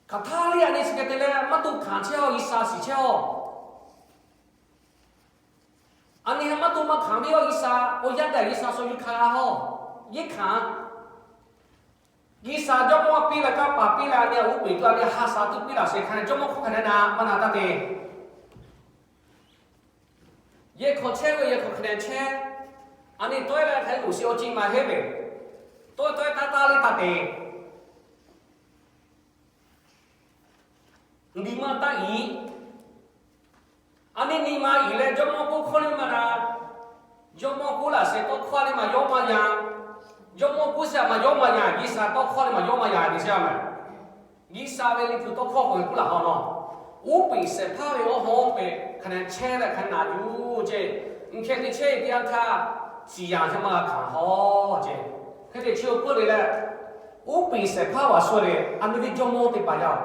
hk'aˬ htaˇ liˇ a nyi chi hk'e te leh maˇ tuꞈ hkanˍ chehˇ awˬ, G'uiˬsha shiˍ chehˇ awˬ. A nyi hk'e maˇ tuꞈ maˇ hkanˍ ve awˬ, G'uiˬsha awˬ yanˇ gaˬ G'uiˬsha shu yuˬ hkanˍ g'a hawˇ. Yinˉ hkanˍ, G'uiˬsha jawˇmawˇ piˇ leh kanˇ paˍ piˇ leh a nyi uˉ peunˍ tuˬ a nyi ha shaˍ tuˬ piˇ laˬ sheˍ hk'a, jawˇmawˇ hk'aw hk'e leh na maˇ na taˇ te. Yehˬ hk'aw chehˇ ve yehˬ hk'aw hk'e leh chehˇ, a nyi tawˆ leh hk'e loˍ shiˍ awˬ ci maˇ heˆ ve, tawˆ tawˆ taˇ taˇ liˇ taˇ te. Nyi ma taˇ iˍ. A nyi nyi ma iˍ leh jawˇmawˇ k'oˆ hkawˇ liˇ maˇ na. Jawˇmawˇ k'oˆ laˬ sheˍ tawˇ hkawˇ a nyi maˇ yawˇ maˇ yan. Jawˇmawˇ k'oˆ sheˍ maˇ yawˇ maˇ yan, G'uiˬsha tawˇ hkawˇ a nyi maˇ yawˇ maˇ yan te sheˍ a meh. G'uiˬsha ve Liꞈ hpu tawˇ hkawˇ k'oˆ ve k'oˆ laˬ hawˇ nawˬ, uˉ peunˍ shehˍ hpaˇ ve awˬ hawˉ peꞈ hk'a neh chehˇ leh hk'a naˬ yuˬ ceˇ. Nyi hk'e te chehˇ teˇ yanˇ htaˇ, ciˍ yanˍ hk'e maˇ g'a hkanˍ hawˇ ceˇ. Hk'e te chi awˬ hk'oˆ le leh, uˉ peunˍ shehˍ hpaˇ vaˬ shu le, a nyi ve jawˇmawˇ teˇ hpaˍ yaˇ oˬ.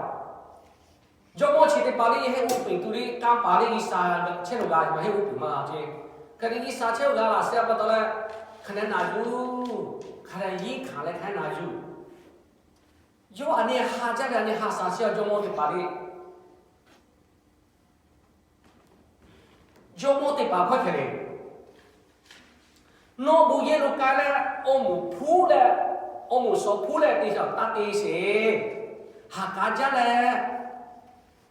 Jawˇmawˇ chi teˇ hpaˍ le, yehˬ heˆ uˉ peunˍ tuˬ le, kanˇ paˍ le G'uiˬsha chehˇ lo g'a maˇ heˆ uˉ peunˍ maˇ g'a ceˇ. Hk'e te G'uiˬsha chehˇ lo g'a laˬ sheˍ a pa taw leh, hk'a neh naˬ yuˬ, hk'a neh yinˉ hkanˍ leh hk'a neh naˬ yuˬ. Yawˇ a nyi ha jaˇ leh a nyi ha shaˍ sheˍ a jawˇmawˇ teˇ hpaˍ le. Jawˇmawˇ teˇ hpaˍ hkawˇ hkeh le, nawˬ bon yehˬ lo k'ai leh, awˬ moˍ hpuˉ leh, awˬ moˍ shawˍ hpuˉ leh te shaˍ taˇ te sheˍ. Haˍ k'aꞈ jaˇ leh,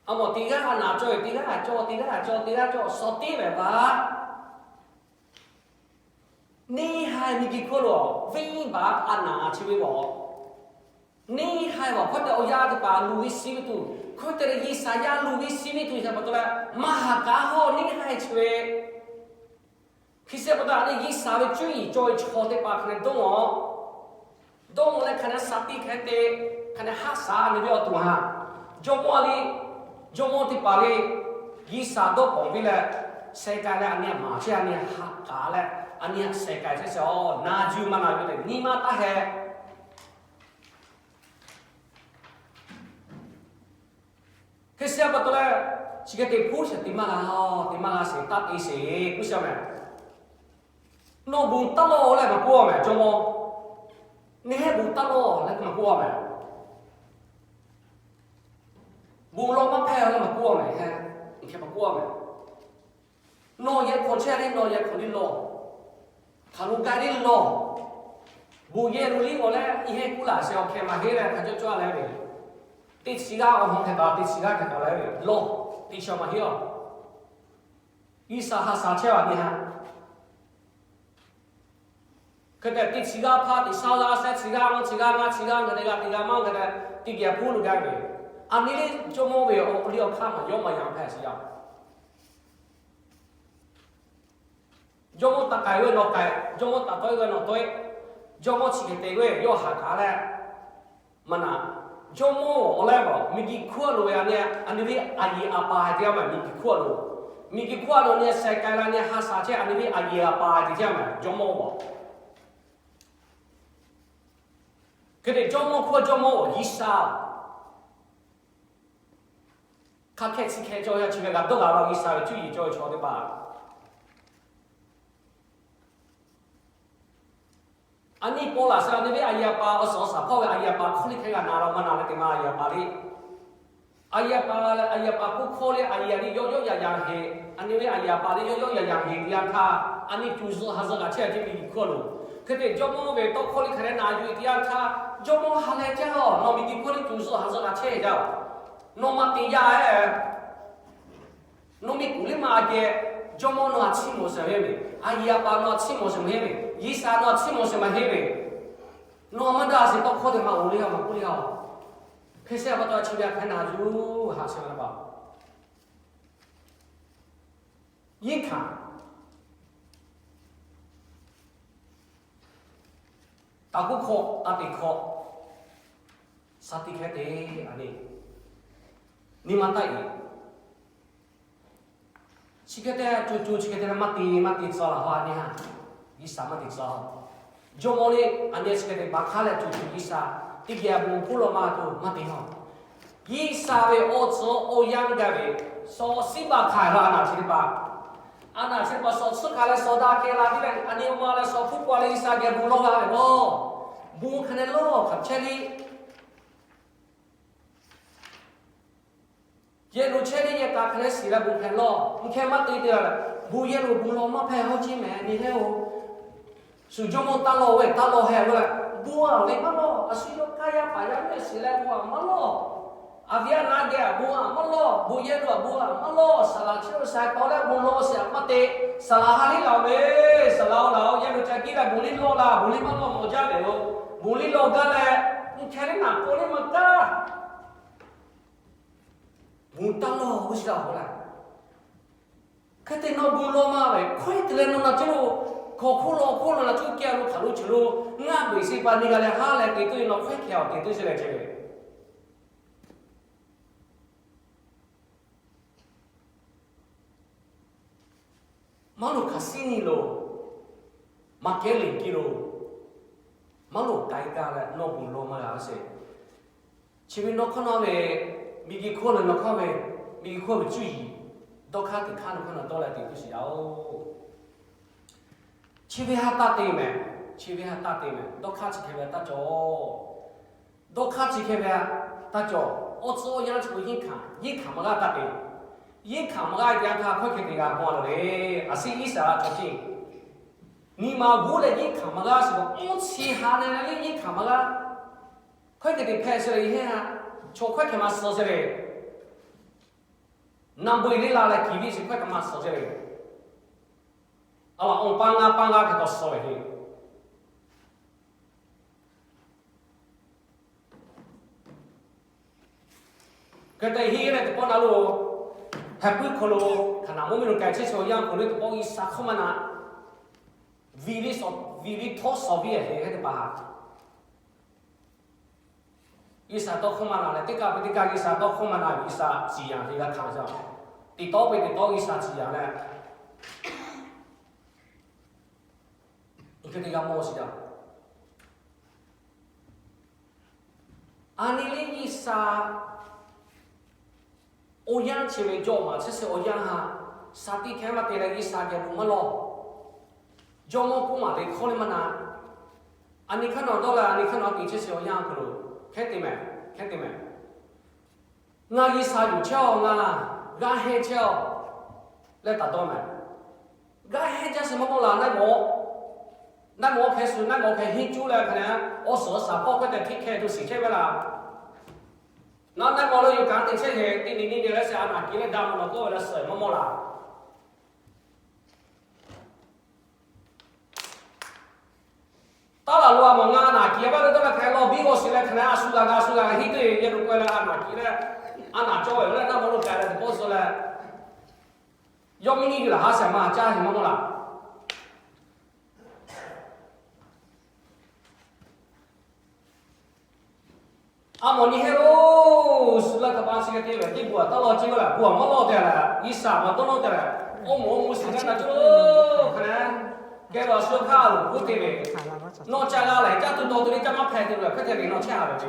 a mawˬ teˇ g'aˇ a naˍ cawˬ, teˇ g'aˇ a cawˬ, teˇ g'aˇ a cawˬ, teˇ g'aˇ cawˬ, shawˍ teˇ lehˬ baˬ. Neˇ haiˬ miˬguiˬ hkawˇ lo venˇbaˆ a naˍ chi ve g'awˬ. Neˇ haiˬ awˬ hkawˇ te awˬ yaˇ teˇ hpaˍ luˬ ve shiˍ ve tuˬ, hkawˇ te leh G'uiˬsha yaˇ luˬ ve shiˍ ve tuˬ htaꞈ pa taw leh, maˇ haˍ k'aꞈ hawˇ neˇ haiˬ chi ve. Hk'e te pa taw a nyi G'uiˬsha ve cuˇ yiˍ cawˬ ve chaw teˇ hpaˍ hk'a neh dawˇ a dawˇ leh hk'a neh sha tiˇ hk'e te, hk'a neh haˆ shaˍ a nyi ve awˬ to haˍ. Jawˇmawˇ le, jawˇmawˇ teˇ hpaˍ le, G'uiˬsha dawˇ pawnˍ piˇ leh, sheh k'ai leh a nyi maˍ chehˇ a nyi haꞈ k'aꞈ leh, a nyi sheh k'ai chehˇ sheˍ a, na yuˬ maˇ na yuˬ te nyi ma taˇ heh. Hk'e te pa taw leh, chi hk'e te hpuˇ sheˍ te maˇ g'a, te maˇ g'a sheˍ taˇ te sheˍ k'oˆ sheˍ meh. Nawˬ bon taˇ lawˬ leh maˇ k'oˆ a meh jawˇmawˇ. Neˇ hehˉ bon taˇ lawˬ leh maˇ k'oˆ a meh. Bon lawˬ maˇ hpehˇ leh maˇ k'oˆ a meh, hk'e maˇ k'oˆ a meh. Nawˬ yehˬ hk'aw chehˇ le, nawˬ yehˬ hk'aw le lawˬ. Hk'aˬ lo k'ai le lawˬ. Bon yehˬ lo liˇ g'awˬ leh, iˉ hehˉ k'oˆ laˬ sheˍ awˬ hkeh maˇ heˆ leh hk'a cawˇ cawˇ a leh ve, teˇ chi g'aˇ awˬ hawˉ hkeh taˍ, teˇ chi g'aˇ hkeh taˍ leh ve lawˬ. Teˇ chi maˇ heˆ a. G'uiˬsha ha shaˍ chehˇ a nyi ha. Hk'e te teˇ chi g'aˇ hpaˇ teˇ shaˉ g'aˇ shehˆ chi g'aˇ maˇ chi g'aˇ ngaˇ chi g'aˇ hk'e te g'a teˇ g'aˇ maˇ hk'e te, teˇ geh hpuˇ lo gaˇ ve. A nyi le jawˇmawˇ ve awˬ liˇ awˬ hk'aˇ maˇ yawˇ maˇ yan hpehꞈ sheˍ yaˇ. Jawˇmawˇ taˇ k'ai ve nawˬ k'ai, jawˇmawˇ taˇ tawˆ ve nawˬ tawˆ, jawˇmawˇ chi hk'e te ve yawˇ haꞈ k'aꞈ leh, maˇ na, jawˇmawˇ awˬ leh a miˬguiˬ hkawˇ lo ve a nyi, a nyi ve a yeˍ a pa haiˬ teˇ g'aˇ maˇ miˬguiˬ hkawˇ lo, miˬguiˬ hkawˇ lo nyi sheh k'ai la nyi ha shaˍ chehˇ a nyi ve a yeˍ a pa haiˬ teˇ g'aˇ maˇ jawˇmawˇ awˬ. Hk'e te jawˇmawˇ hkawˇ jawˇmawˇ awˬ G'uiˬsha. Hk'a hkeh chi hkeh cawˬ yaˇ chi ve g'a dawˇ g'a law G'uiˬsha ve cuˇ yiˍ cawˬ ve chaw teˇ hpaˍ. A nyi paw laˬ sheˍ a nyi ve a yeˍ a pa awˬ suhˍ awˬ shaˍ hpawˇ ve a yeˍ a pa hkawˇ liˇ hk'e g'a na la maˇ na leh te maˇ a yeˍ a pa le. A yeˍ a pa, a yeˍ a pa hk'oˆ hkawˇ le a yeˍ a le yawˇ yawˇ yaꞈ yaꞈ heˍ, a nyi ve a yeˍ a pa le yawˇ yawˇ yaꞈ yaꞈ heˍ teˇ yanˇ htaˇ, a nyi tuˬ zuhꞈ ha zuhꞈ g'a chehˇ a ceh miˬguiˬ hkawˇ lo. Hk'e te jawˇmawˇ ve tawˇ hkawˇ liˇ hk'e leh na yuˬ teˇ yanˇ htaˇ, jawˇmawˇ ha leh caˇ a, nawˬ miˬguiˬ hkawˇ liˇ tuˬ zuhꞈ ha zuhꞈ g'a chehˇ jaˇ a. Nawˬ maˇ te yaˇ e. Nawˬ miˬguiˬ liˇ maˇ a geh, jawˇmawˇ nawˬ a chiˇ mawˬ sheˍ ve meh, a yeˍ a pa nawˬ a chiˇ mawˬ sheˍ maˇ heˆ ve, G'uiˬsha nawˬ a chiˇ mawˬ sheˍ maˇ heˆ ve, nawˬ maˇ daꞈ sheˍ tawˇ hkawˇ te maˇ oˬ le a maˇ k'oˆ le a. Hk'e te pa taw chi ve a hk'e na yuˬ haꞈ sheˍ ve pa. Yinˉ hkanˍ, taˍ k'oˆ hkawˇ a teꞈ hkawˇ, sha tiˇ hkeh te, a nyi, nyi ma taˇ iˍ. Chi hk'e te co co chi hk'e te leh maˇ te maˇ te tcuh laˬ haw a nyi ha. G'uiˬsha maˇ te tcuh. Jawˇmawˇ le, aˬ nyi chi hk'e te baˬ hk'aˇ leh tuˬ tuˬ G'uiˬsha teˇ geh bon hk'oˆ law maˇ tuˬ maˇ te haw. G'uiˬsha ve awˬ tcuh awˬ yanˇ gaˇ ve shawˍ shiˉ baˬ hk'aˇ la a naˬ chi teˇ hpaˍ, a naˬ chi teˇ hpaˍ shawˍ tsuhˇ hk'aˇ leh shawˍ daꞈ kehˬ la piˇ leh, aˬ nyi awˬ ma leh shawˍ hpuˇ k'aw leh G'uiˬsha geh bon law g'a ve law. Bon hk'e ne law hk'aˬ chehˇ le. Yehˬ lo chehˇ le yehˬ k'a hk'e ne shiˍ leh bon hk'e law, mvuhˇ hkehˇ maˇ te te la leh, bon yehˬ lo bon law maˇ hpehꞈ haw ceˇ mehˍ ni heˉ-oˬ. Shu Jawˇmawˇ taˇ law ve taˇ law heh ve leh, bon aˬ ve maˇ law. A shu yawˇ hk'aˇ yaˇ paˍ yaˇ mehˆ shiˍ leh bon aˬ maˇ law. Aˬ viˉ aˬ naˉ geh bon aˬ maˇ law. Bon yehˬ lo bon aˬ maˇ law. Saˍ laꞈ chehˇ ve sha k'aw leh bon law shiˍ aˬ maˇ te. Saˍ laꞈ ha liˇ laˬ ve, saˍ laꞈ awˬ laˬ awˬ yehˬ lo ca giˇ leh bon liˇ law la, bon liˇ maˇ law mawˬ jaˇ ve lo, bon liˇ law gaˇ leh, mvuhˇ hkehˇ liˇ naˍ k'oˆ liˇ maˇ kaˇ. Bon taˇ law g'uˇ shiˍ la k'oˆ la. Hk'e te nawˬ bon law maˇ ve hkawehˇ te leh nawˬ naˬ ceˇ lo, hkawꞈ hk'oˆ law hk'oˆ lo naˬ cuˇ kehˬ lo hk'aˬ lo chi lo, ngaˇ beˬ shiˍ pa ni g'a leh haˉ leh te tuˬ ve nawˬ hkawehˇ hkeh awˬ te tuˬ sheˍ leh ceh ve maˇ loˍ hk'aˬ siˉ nyi lo, maˇ kehˉ leˬ kiˇ lo, maˇ loˍ k'ai gaˇ leh nawˬ bon law maˇ g'a sheˍ. Chi ve nawˬ hk'aˇ nawˬ ve, miˬguiˬ hkawˇ lehˬ nawˬ hk'aˇ ve, miˬguiˬ hkawˇ ve cuˇ yiˍ, dawˇ hk'aˇ teꞈ hk'aˇ nawˬ hk'aˇ nawˬ dawˇ leh teꞈ tuˬ shiˍ yaˇ-oˬ. Chi ve ha taˇ te mehˍ, chi ve ha taˇ te mehˍ, dawˇ hk'aˇ chi hk'e ve taˇ cawˬ. Dawˇ hk'aˇ chi hk'e ve taˇ cawˬ. Awˬ tcuhˇ awˬ yanˇ chi k'o yinˇ hkanˍ, yinˇ hkanˍ maˇ g'aˇ taˇ te. Yinˇ hkanˍ maˇ g'aˇ ve teˇ yanˇ htaˇ hkawehˇ hk'e te g'a maw la le. A shu Iˉsaˍreˍlaˆ chaw ceh nyi ma g'uˇ leh yinˇ hkanˍ maˇ g'aˇ shiˍ k'o, oˇ chi ha ne le yinˇ hkanˍ maˇ g'aˇ. Hkawehˇ hk'e te hpehꞈ sheˍ le, yehˬ heˆ ha, chaw hkawehˇ hk'e maˇ suh sheˍ le. Naˬ beuꞈ le la leh kiˬ viˇ chi hkawehˇ hk'e maˇ suh sheˍ le. A laˬ awˬ pa ngaˇ pa ngaˇ hk'e taw suh ve le. Hk'e te heˆ leh teˇ pawˆ na lo, heh puiˉ hk'aw lo, hkaˍnanˍ mvuhˇ miˬ lo k'ai chehˇ chaw yaˇ k'oˆ le teˇ pawˆ Iˉsaˍ hkawˇ maˇ na, viˬ liˇ suh, viˬ liˇ htawˇ suh viˇ a heˆ hk'e te pa ha. Iˉsaˍ tawˇ hkawˇ maˇ na leh teˇ kaˆ peuˬ teˇ kaˆ Iˉsaˍ tawˇ hkawˇ maˇ na, Iˉsaˍ ciˍ yanˍ te g'a hkanˍ jaˇ. Teꞈ tawˉ peuˬ teꞈ tawˉ Iˉsaˍ ciˍ yanˍ leh, hk'e te g'a maw shiˍ jaˇ. A nyi le Iˉsaˍ awˬ yanˇ chi ve jawˇ maˬ chehˇ sheˍ awˬ yanˇ ha, shaˍ tiꞈ hkehˇ maˇ te leh Iˉsaˍ geh bon maˇ law. Jawˇmawˇ k'oˆ maˬ le hkawˇ le maˇ na. A nyi hk'aˇ nawˬ dawˇ leh a nyi hk'aˇ nawˬ te chehˇ sheˍ awˬ yanˇ hk'aw lo, hkehˉ te mehˍ, hkehˉ te mehˍ. Ngaˬ Iˉsaˍ yuˬ chehˇ-oˬ, ngaˬ g'aˇ hehnˇ chehˇ-oˬ, leh taˍ dawˇ mehˍ. G'aˇ hehnˇ jaˇ sheˍ maˇ mawˇ la, naˆ mawˬ, naˆ mawˬ hkeh shuˍ, naˆ mawˬ hkeh henˇ cuˉ leh hk'aˬ ne, awˬ suhˍ awˬ shaˍ hpawˇ hkawehˇ tehꞈ htiˇ hkeh tuˬ shiˍ chehˇ ve laˇ. Naˆ naˆ mawˬ lo yuˬ kanˉ te chehˇ hk'e, teˇ nyi nyi nyi leh sheˍ a naˬ kiˬ leh daꞈ mawˬ nawˬ k'oˆ ve leh suhˍ maˇ mawˇ la. Taˇ laˬ lo a mawˬ ngaˬ a naˬ kiˬ a vaˇ leh dawˇ leh hk'aˬ law biˇ g'awˇ shiˍ leh hk'aˬ ne a shu g'a g'a shu g'a henˇ teˇ yehˬ lo k'oˆ leh a naˬ kiˬ leh, a naˬ cawˇ ve leh naˆ mawˬ lo k'ai leh teˇ pawˆ suh leh, yawˇ miˇ nyiˇ g'uiˬ laˬ ha shehˍ ma caˇ heˍ maˇ mawˇ la. A mawˬ nyi heˆ lo, shu laˇ hk'a pa chi hk'e te ve teˇ bon a taˇ law ceˇ ve laˬ, bon a maˇ lawˇ te leh, Iˉsaˍ maˇ dawˇ nawˇ te leh, oˇ mawˬ oˇ mvuhˇ shiˍ gaˇ na cawˇ lo hk'aˬ ne, geh lo a shu hk'aˇ lo k'oˆ te ve, nawˬ ca g'a lehˬ caˇ tuˬ dawˬ tuˬ le caˇ maˇ hpehꞈ tuˬ lehˬ hk'e te ve nawˬ chehˇ ha ve ce.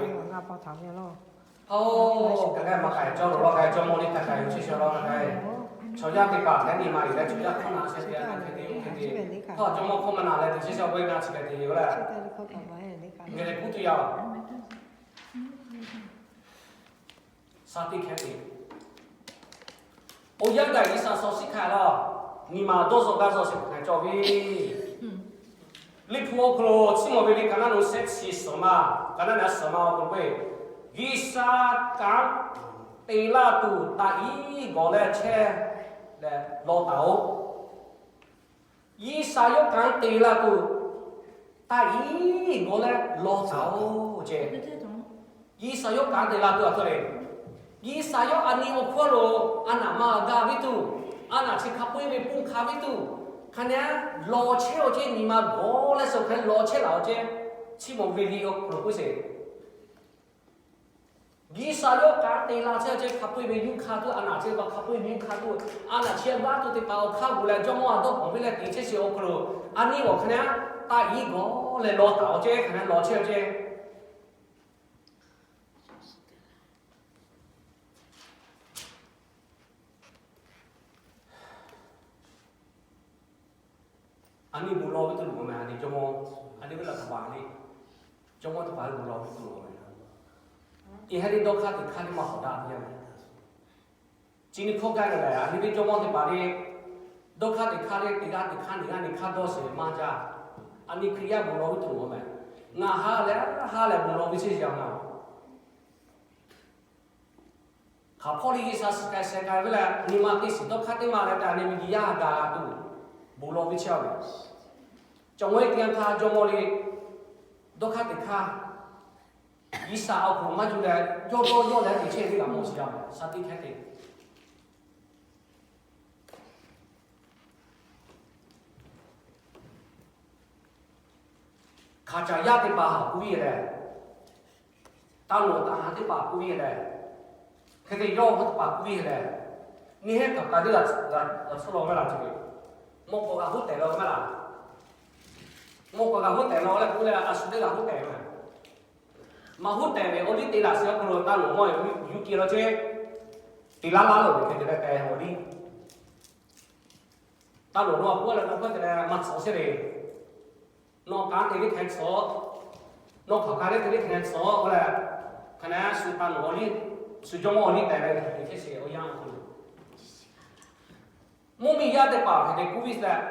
Hk'e leh maˇ k'ai cawˇ lo law k'ai cawˇ mawˇ le htaꞈ k'ai lo chehˇ shawˍ law k'ai. Chaw yaˇ teˇ hpaˍ hk'e nyi ma yuˬ leh chaw yaˇ hkawˇ na shehˍ te hk'e te hk'e te, hk'aˬ cawˇ mawˇ hkawˇ maˇ na leh te chehˇ shawˍ ve na chi hk'e te yoˬ leh, ngaˬ lehˬ kuˉ tuˬ yaˇ shaˍ tiꞈ hkehˇ te. Awˬ yanˇ gaˬ Iˉsaˍ shaw shiˉ hkanˍ laˇ, nyi ma dawˇ zuhꞈ gaˇ zuhꞈ sheˍ hpehꞈ cawˇ ve. Liꞈ hpu awˬ hk'aw lo Chiˇ mawˬ ve liꞈ ka naˉ lo shehˆ chi suhˍ ma, ka naˉ naˉ suhˍ ma awˬ hk'aw lo k'oˆ ve, G'uiˬsha kanˉ te laˇ tuˬ taꞈ iˉ gawˬ leh chehˇ leh law taˍ-oꞈ. G'uiˬsha yawˇ kanˉ te laˇ tuˬ taꞈ iˉ gawˬ leh law taˍ-oꞈ ce. G'uiˬsha yawˇ kanˉ te laˇ tuˬ a htoꞈ le. G'uiˬsha yawˇ a nyi awˬ hkawˇ lo a naˬ ma gaˇ viˉ tuˬ, a naˬ chi hk'a peu-eˬ ve ponˇ hk'a viˉ tuˬ, hk'a ne law chehˇ-oꞈ ce, nyi ma gawˬ leh suh hk'a law chehˇ laˬ-oꞈ ce. Chiˇ mawˬ ve liꞈ awˬ hk'aw lo k'oˆ sheˍ. G'uiˬsha yawˇ k'aˉ te la chehˇ ve hk'a peu-eˬ ve yuˇ hk'a tuˬ, a naˬ chehˇ ve hk'a peu-eˬ ve yuˇ hk'a tuˬ, a naˬ chehˇ ve g'aˇ tuˬ teˇ hpaˍ awˬ hk'aˇ g'uˬ leh Jawˇmawˇ a dawˇ hpawꞈ ve leh te chehˇ sheˍ awˬ hk'aw lo, a nyi awˬ hk'aˇ na taˆ yiˉ gawˬ leh law taˍ awˬ ceh hk'aˬ na law chehˇ ve ceh. A nyi bon lawˬ ve tuˬ loˍ meh, a nyi Jawˇmawˇ, a nyi ve laꞈ hk'aˬ ma le, Jawˇmawˇ teˇ hpaˍ ve bon lawˬ ve tuˬ loˍ meh. Eˬ, ha lehˬ dawˇ hk'aˇ teꞈ hk'aˇ lehˬ maˇ hawˍ daꞈ ve yaˇ meh. Chi nyi hkawˇ gaˇ ve lehˬ, a nyi ve Jawˇmawˇ teˇ hpaˍ le, dawˇ hk'aˇ teꞈ hk'aˇ lehˬ teˇ g'aˇ teˇ hk'aˇ nyi g'aˇ nyi hk'aˇ dawˇ sheˍ maˇ jaˇ. A nyi Hkriꞈ yaˇ bon lawˬ ve tuˬ loˍ meh. Ngaˬ ha lehˬ ha lehˬ bon lawˬ ve chehˇ yaˇ ngaˬ hk'aˬ hpawˇ le G'uiˬsha shiˍ k'ai sheh k'ai ve leh, nyi ma teˇ shiˍ dawˇ hk'aˇ teˇ ma leh, a nyi ve nyi yaˇ gaˬ la tuˬ bon lawˬ ve chehˇ ve. Cawˬ ve teˇ yanˇ htaˇ Jawˇmawˇ le, dawˇ hk'aˇ teꞈ hk'aˇ G'uiˬsha awˬ hk'aw lo maˇ yuˬ leh, yawˇ dawˇ yawˇ leh teꞈ chehˇ ve g'a mawˬ shiˍ yaˇ ve shaˍ tiꞈ hkehˉ te. Hk'aˬ caˬ yaˇ teˇ hpaˍ haꞈ k'oˆ ve lehˬ, taˇ loˍ taˇ haˍ teˇ hpaˍ k'oˆ ve lehˬ, hk'e te yawˇ hui teˇ hpaˍ k'oˆ ve lehˬ, nyi heˆ hk'aˬ kaˬ teˇ g'aˇ g'a tcuhˉ law maˇ la ce. Mawˇ k'awꞈ g'a hoˉ tehˬ law maˇ la. Mawˇ k'awꞈ g'a hoˉ tehˬ law leh k'oˆ leh a shu teˇ g'aˇ hoˉ tehˬ ve. Maˇ hoˉ tehˬ ve awˬ liˇ te laꞈ shiˍ awˬ hk'aw lo taˇ loˍ mawˇ yuˬ keh law ce. Teꞈ laˇ laˇ loˬ ve hk'e te leh k'ai awˬ liˇ. Taˇ loˍ nawˬ a k'oˆ leh nawˬ hk'aˬ te leh maˇ tcuhˉ sheˍ le. Nawˬ kanˉ te liˇ hkeh tcuhˉ, nawˬ hk'aˬ kaˬ lehˬ te liˇ hkeh tcuhˉ k'oˆ leh, hk'aˬ na shu taˇ loˍ awˬ liˇ, shu Jawˇmawˇ awˬ liˇ tehˬ ve hk'e te chehˇ sheˍ awˬ yanˇ awˬ hk'aw lo. Mvuhˇmiˬ yaˇ teˇ hpaˍ hk'e te k'oˆ ve lehˬ,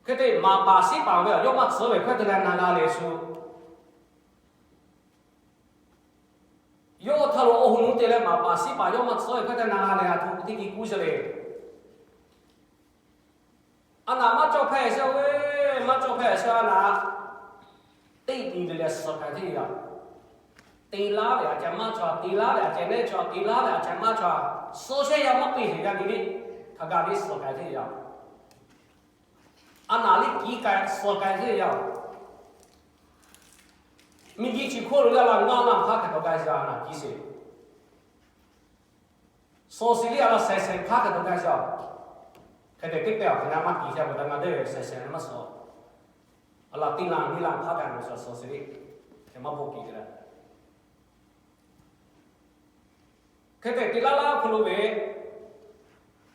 hk'e te maˍ paˍ siˉ paˍ ve yawˇ maˇ tcuhˉ ve hk'aˬ te leh na g'a lehˬ shu yawˇ htaˇ lo awˬ hoꞈ nuˇ te leh maˍ paˍ siˉ paˍ yawˇ maˇ tcuhˉ ve hk'aˬ te na g'a lehˬ a htoꞈ teˇ ki k'oˆ sheˍ le. A naˍ maˇ cawˇ hpehˇ sheˍ ve, maˇ cawˇ hpehˇ sheˍ a naˍ, teˇ nyi le leh suhˍ k'ai teˇ yanˇ, te laˇ ve a ceh maˇ cawˬ, te laˇ ve a ceh nehˇ cawˬ, te laˇ ve a ceh maˇ cawˬ, suhˍ sheˍ yaˇ maˇ peˇ sheˍ yaˇ nyi le, hk'aˬ gaˬ le suhˍ k'ai teˇ yanˇ, a naˍ liˇ kiˉ k'ai suhˍ k'ai teˇ yanˇ, miˬguiˬ chi hk'oˆ lo yaˇ la ngaˇ naˇ hk'aˇ hk'e taw gaˇ sheˍ a naˍ kiˉ sheˍ. Suhˍ shiˍ liˇ a laˬ shehˍ shehˍ hk'aˇ hk'e taw gaˇ sheˍ. Hk'e te teˇ pehˇ awˬ hk'e na maˇ kiˉ sheˍ a, ngaˬ dehˬ shehˍ shehˍ na maˇ suhˍ. A laˬ teˇ laˬ nyiˇ laˬ hk'aˇ gaˬ na suhˍ suhˍ shiˍ liˇ, hk'e maˇ bon kiˉ te leh. Hk'e te teꞈ laˇ laˇ hk'aw lo ve,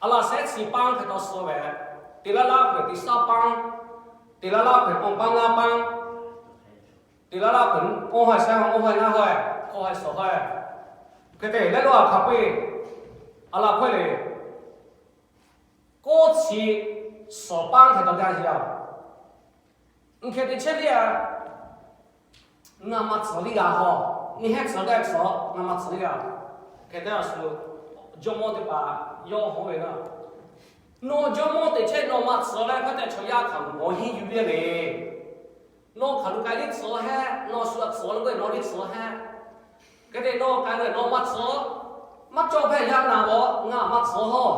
a laˬ shehˍ chi paˇ hk'e taw suhˍ ve, teꞈ laˇ laˇ hk'e teꞈ shaˉ paˇ, teꞈ laˇ laˇ hk'e k'awˇ paˇ ngaˇ paˇ, teꞈ laˇ laˇ hk'e k'awˇ ha shehˍ ha k'awˇ ha ngaˇ ha, k'awˇ ha suhˍ ha. Hk'e te leh lo a hk'a peu-eˬ, a laˬ hk'e le, k'awˇ chi suhˍ paˇ hk'e taw gaˇ sheˍ a. Hk'e te chehˇ liˇ a, ngaˬ maˇ tcuhˉ liˇ g'a haw, nyi heˆ tcuhˉ gaˇ tcuhˉ ngaˬ maˇ tcuhˉ liˇ g'a. Hk'e te a shu, jawˇmawˇ teˇ hpaˍ yawˇ haw ve laˇ. Nawˬ jawˇmawˇ teꞈ chehˇ nawˬ maˇ tcuhˉ leh hk'e te chaw yaˇ hk'aˬ nawˬ henˇ yuˬ ve le. Nawˬ hk'aˬ lo k'ai liˇ tcuhˉ hehˆ, nawˬ shu a tcuhˉ lo ve nawˬ liˇ tcuhˉ hehˆ. Hk'e te nawˬ k'ai leh nawˬ maˇ tcuhˉ, maˇ cawˇ hpehˇ yaˇ naˍ g'awˇ ngaˬ maˇ tcuhˉ haw.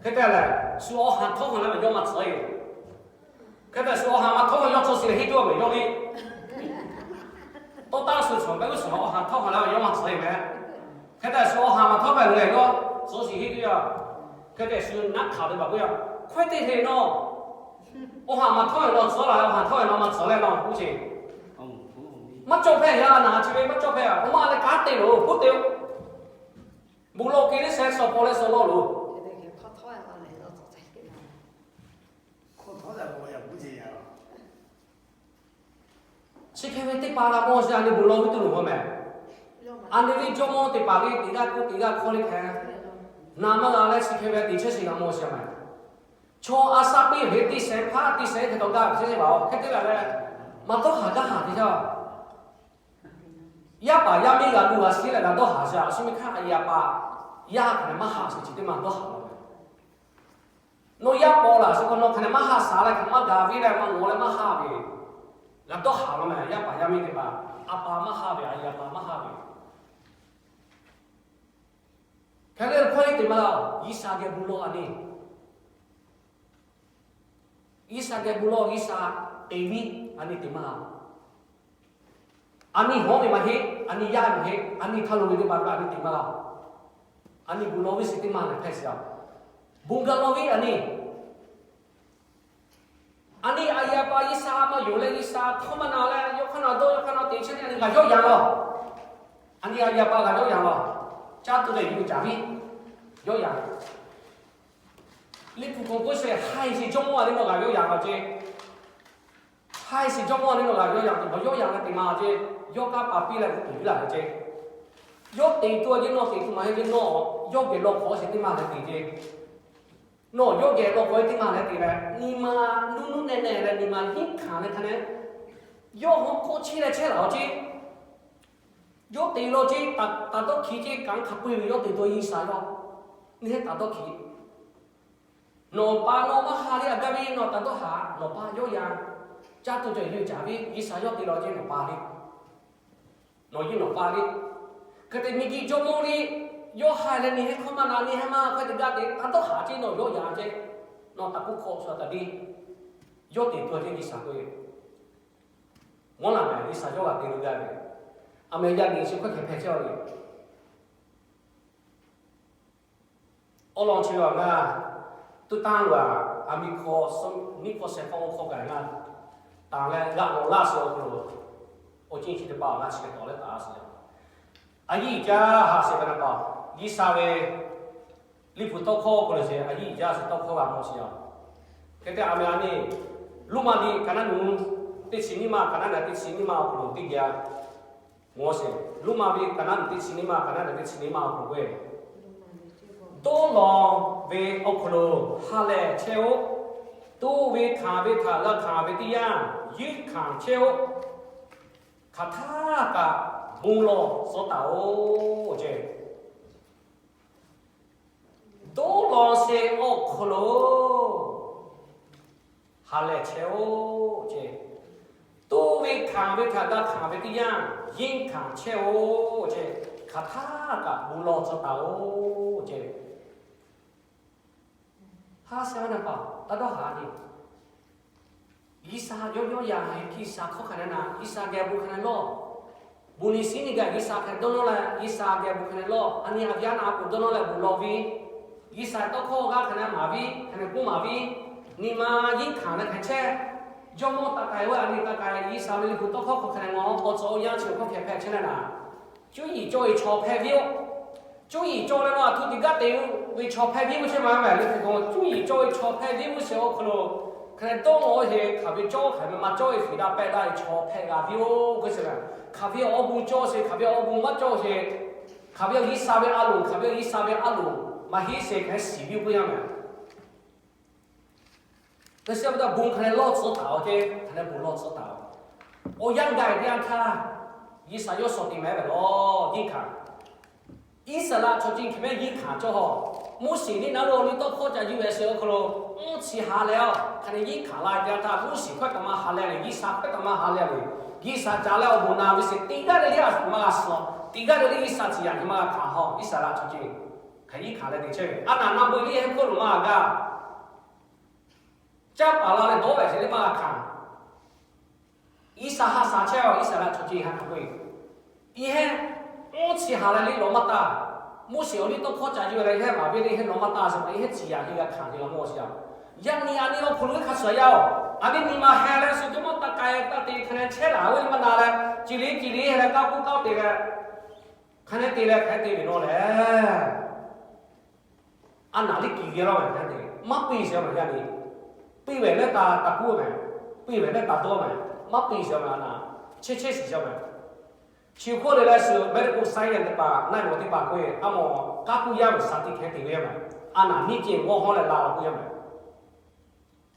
Hk'e te lehˬ, shu awˬ ha htawˇ ha leh ve yawˇ maˇ tcuhˉ e. Hk'e te shu awˬ ha maˇ htawˇ ve yawˇ tcuhˉ shiˍ leh henˇ tuˬ ve yawˇ liˇ. Tawˇ taˇ shu chaw pehꞈ g'uˇ suhˍ awˬ ha htawˇ ha leh ve yawˇ maˇ tcuhˉ e meh. Hk'e te shu awˬ ha maˇ htawˇ ve lehˬ yawˇ tcuhˉ shiˍ henˇ tuˬ yaˇ. Hk'e te shu naˉ hk'aˬ ve baˬ k'oˆ yaˇ, hk'e te le nawˬ awˬ ha maˇ htawˇ ve nawˬ tcuhˉ la, awˬ ha htawˇ ve nawˬ maˇ tcuhˉ leh nawˬ k'oˆ ce. Maˇ cawˇ hpehˇ yaˇ naˍ chi ve maˇ cawˇ hpehˇ, awˬ ma leh kanˉ te loˬ, k'oˆ te-o. Bon lawˬ k'ai leh shehˍ suhˍ paw leh suhˍ lawˇ loˬ. Chi hk'e ve teˇ hpaˍ g'a mawˬ sheˍ a nyi bon lawˬ ve tuˬ loˍ k'o meh. A nyi ve jawˇmawˇ teˇ hpaˍ le teˇ g'aˇ k'oˆ teˇ g'aˇ hk'aw le hk'e, naˍ maˇ g'a leh chi hk'e ve teꞈ chehˇ sheˍ g'a mawˬ sheˍ a meh. Chaw a shaˉ piˇ ve teˇ shehˍ hpaˇ teˇ shehˍ hk'e taw gaˇ ve chehˇ sheˍ baˬ-oˬ, hk'e te g'a leh, maˇ dawˇ haˍ gaˇ haˍ teˇ yanˇ, yaˇ paˍ yaˇ miˇ g'a luˬ g'a shiˉ leh g'a dawˇ haˍ sheˍ a. Shu miˬ hk'aˇ a yaˇ paˍ yaˇ hk'aˬ lehˬ maˇ haˍ sheˍ chi teˇ maˇ dawˇ haˍ law meh. Nawˬ yaˇ paw laˬ sheˍ k'o nawˬ hk'aˬ lehˬ maˇ haˍ shaˍ leh hk'aˬ maˇ gaˬ ve leh maˇ ngawˬ leh maˇ haˍ ve, g'a dawˇ haˍ law meh. Yaˇ paˍ yaˇ miˇ teˇ hpaˍ, a pa maˇ haˍ ve, a yaˇ paˍ maˇ haˍ ve. Hk'e le hkawˇ le teꞈ maˇ laˇ-oˬ, G'uiˬsha geh bon lawˬ a nyi. G'uiˬsha geh bon lawˬ, G'uiˬsha teꞈ viˉ a nyi teꞈ maˇ laˇ-oˬ. A nyi hawˉ ve maˇ heˆ, a nyi yaˇ ve maˇ heˆ, a nyi htaˇ lo ve teˇ hpaˍ kaꞈ a nyi te maˇ g'a. A nyi bvuhꞈ law ve shiˍ teˇ maˇ lehˬ hpehˇ shiˍ a. Bvuhꞈ gaˬ law ve a nyi A nyi a yehˬ a pa G'uiˬsha maˇ yonˍ leh G'uiˬsha hkawˇ maˇ na leh yawˇ hk'aˇ na dawˇ yawˇ hk'aˇ na te chehˇ leh a nyi g'a yawˇ yan law. A nyi a yehˬ a pa g'a yawˇ yan law. Caˇ tuˬ leh yuˬ caˍ ve yawˇ yan. Liꞈ hpu hk'aw k'oˆ sheˍ, haiˬ shiˍ jawˇmawˇ a nyi nawˬ g'a yawˇ yan law ceˇ. Haiˬ shiˍ jawˇmawˇ a nyi nawˬ g'a yawˇ yan tuˬ, nawˬ yawˇ yan leh te maˇ ceˇ. Yawˇ kanˇ paˍ piˇ leh tuˬ yuˬ laˬ ve ceˇ. Yawˇ te tuˬ a ceˇ, nawˬ te tuˬ maˇ heˆ ceˇ, nawˬ yawˇ geh law hk'awꞈ shiˍ teˇ maˇ leh te ceˇ. Nawˬ yawˇ geh law hk'awꞈ teˇ maˇ leh te leh, nyi ma nuˇ nuˇ nehˬ nehˬ leh nyi ma hiˉ hkanˍ leh hk'a neh, yawˇ hawˉ hk'oˆ chehˇ leh chehˇ laˬ a ceˇ. Yawˇ te law ceˇ, taˍ dawˇ hkiˬ ceˇ, kanˉ hk'a peu-eˬ ve yawˇ te tuˬ G'uiˬsha yawˇ nyi heˆ taˍ dawˇ hkiˬ. Nawˬ pa nawˬ maˇ ha leh a gaˇ ve nawˬ taˍ dawˇ haˍ, nawˬ pa yawˇ yan. Caˇ tuˬ cawˬ yuˬ caˍ ve G'uiˬsha yawˇ te law ceˇ nawˬ pa le. Nawˬ yawˇ nawˬ pa le. Hk'e te miˬguiˬ jawˇmawˇ le, yawˇ ha leh nyi heˆ hkawˇ maˇ na, nyi heˆ maˇ hkawˇ te gaˇ te taˍ dawˇ haˍ ceˇ nawˬ yawˇ yan ceˇ. Nawˬ taˍ kuˇ hk'awꞈ shu a taˍ le. Yawˇ te tuˬ a ceˇ G'uiˬsha k'oˆ ve, mvuhˇ naw ma G'uiˬsha yawˇ g'a te tuˬ gaˇ ve. A meh yaˇ nyi chi hkawˇ hkeh hpehꞈ chehˇ a le. Awˬ lawn chi ve awˬ g'aˇ, tuˉ tanˇ g'a, a miˇ hkawˇ, niˇ hkawˇ sheh hkawˇ oˇ hkawˇ gaˬ g'aˇ, tanˍ leh g'aꞈ lawˬ laˇ shiˍ awˬ hk'aw lo, awˬ ceˇ chi teˇ hpaˍ awˬ g'aˇ chi hk'e tawˍ leh taˍ a shiˍ a. A yiˇ iˍ jaˇ ha shiˍ ve na pa, G'uiˬsha ve Liꞈ hpu tawˇ hkawˇ awˬ hk'aw lo sheˍ, a yiˇ iˍ jaˇ shiˍ tawˇ hkawˇ g'a mawˬ shiˍ a. Hk'e te a meh a nyi, Roˉmaꞈ liꞈ ka naˉ nu teˇ chi nyiˇ maˇ, ka naˉ na teˇ chi nyiˇ maˇ awˬ hk'aw lo teˇ geh a mawˬ sheˍ. Roˉmaꞈ ve ka naˉ nu teˇ chi nyiˇ maˇ, ka naˉ na teˇ chi nyiˇ maˇ awˬ hk'aw lo k'o, dawˇ law ve awˬ hk'aw lo ha lehˬ chehˇ-oˆ. Toˇ ve hkanˍ ve htaꞈ g'a hkanˍ ve teˇ yanˇ yinˉ hkanˍ chehˇ-oˆ. Hk'aˬ htaˇ kaꞈ bon lawˬ tcuh taˍ-oꞈ ceˇ. Dawˇ law sheˍ awˬ hk'aw lo ha lehˬ chehˇ-oˆ ceˇ. Toˇ ve hkanˍ ve htaꞈ g'a hkanˍ ve teˇ yanˇ yinˉ hkanˍ chehˇ-oˆ ceˇ. Hk'aˬ htaˇ kaꞈ bon lawˬ tcuh taˍ-oꞈ ceˇ. Ha sha na pa, taˇ dawˇ haˍ le. G'uiˬsha yawˇ yawˇ yan hk'e G'uiˬsha hkawˇ hk'a na na, G'uiˬsha geh bon hk'a na lawˬ. Bon liꞈ shiˉ nyi gaˬ G'uiˬsha hk'a dawˇ nawˇ leh G'uiˬsha geh bon hk'a na lawˬ. A nyi a viˉ a na a poˍ dawˇ nawˇ leh bon lawˬ ve, G'uiˬsha tawˇ hkawˇ g'aˇ hk'a na maˍ ve, hk'a na k'oˆ maˍ ve, nyi ma yinˉ hkanˍ leh hk'a chehˇ. Jawˇmawˇ taˍ k'ai-o, a nyi taˍ k'ai, G'uiˬsha ve Liꞈ hpu tawˇ hkawˇ hk'a na na, awˬ tcuhˍ awˬ yanˇ chi awˬ hkawˇ hkeh hpehꞈ chehˇ leh na, cuˇ yiˍ cawˇ ve chaw hpehˇ viˉ-oˆ. Cuˇ yiˍ cawˇ leh nawˬ a htoꞈ tiꞈ gaˇ te ve chaw hpehˇ viˉ-oˆ chehˇ ma meh le. Hk'e k'o cuˇ yiˍ cawˇ ve chaw hpehˇ viˉ-oˆ sheˍ awˬ hk'aw lo, hk'a dehꞈ dawˇ nawˇ-oˬ heˍ, hk'aˬ ve cawˇ hk'aˬ ve maˇ cawˇ ve feˍ daꞈ pehˆ daꞈ ve chaw hpehˇ g'a viˉ-oˆ k'oˆ sheˍ meh. Hk'aˬ ve awˬ bon cawˇ sheˍ, hk'aˬ ve awˬ bon maˇ cawˇ sheˍ, hk'aˬ ve G'uiˬsha ve a loˍ, hk'aˬ ve G'uiˬsha ve a loˍ maˇ heˆ sheˍ hk'e shiˍ viˉ-oˆ k'oˆ yaˇ meh. Hk'e te a pa taw bon hk'a lehˬ lawˇ tcuh taˍ-oꞈ ceˇ, hk'a lehˬ bon lawˇ tcuh taˍ-oꞈ. Awˬ yanˇ gaˬ teˇ yanˇ htaˇ, G'uiˬsha yawˇ shawˍ te meh ve lawˬ, yinˉ hkanˍ. Iˉsaˍreˍlaˆ chaw ceuˬ hk'e meh yinˉ hkanˍ cawˇ hawˬ. Moˉseˍ liˇ naˉ lo liˇ tawˇ hkawˇ ca yuˬ ve sheˍ awˬ hk'aw lo, mvuhˇ chi ha leh-oˬ, hk'a lehˬ yinˉ hkanˍ la teˇ yanˇ htaˇ, Moˉseˍ hkawˇ kaꞈ maˇ ha leh le, G'uiˬsha hkawˇ kaꞈ maˇ ha leh le. G'uiˬsha ca leh awˬ bon na ve sheˍ teˇ g'aˇ le le a maˇ g'a suhˍ, teˇ g'aˇ le le G'uiˬsha ciˍ yanˍ hk'e maˇ g'a hkanˍ hawˬ. Iˉsaˍreˍlaˆ chaw ceuˬ hk'a yinˉ hkanˍ leh te chehˇ ve, a naˍ na beuꞈ liˇ heˆ hk'oˆ lo maˇ g'a gaˇ. Caˇ paˍ la leh dawˇ ve sheˍ le maˇ g'a hkanˍ. Iˉsaˍ ha shaˍ chehˇ-oˬ, Iˉsaˍreˍlaˆ chaw ceuˬ ha hkanˍ ve. Iˉ heˆ, mvuhˇ chi ha leh liˇ lawˬ maˇ taˇ. Moˉseˍ awˬ liˇ tawˇ hkawˇ ca yuˬ leh heˆ maˍ ve le heˆ lawˬ maˇ taˇ sheˍ ma, iˉ heˆ ciˍ yanˍ hk'e g'a hkanˍ ve g'a mawˬ sheˍ a. Yaꞈ nyi a nyi awˬ hk'aw lo iˉ hk'a shuˍ yaˇ-oˬ, a nyi nyi ma heh leh shu teˇ mawˇ taˇ k'ai taˇ te hk'a leh chehˇ laˬ ve maˇ na leh, ciˍ liˇ ciˍ liˇ heh leh kaˇ kuˇ kaˇ te leh, hk'a leh te leh hk'a te ve nawˬ lehˬ, a naˍ liˇ kiˬ ve laˇ ve hk'a te, maˇ piˇ sheˍ ma yaˇ nyi. Piˇ ve leh taˇ taˇ kuˇ ve, piˇ ve leh taˇ dawˇ ve, maˇ piˇ sheˍ ma a naˍ, chehˇ chehˇ shiˍ sheˍ ma. Chi hk'oˆ le leh shu medical science teˇ hpaˍ, naˆ mawˬ teˇ hpaˍ k'oˆ-e, a mawˬ kaˇ kuˇ yaˇ ve shaˍ tiꞈ hk'a te ve yaˇ ma. A naˍ niˇ ceuˬ g'awˇ hawˉ leh la la k'oˆ yaˇ ma.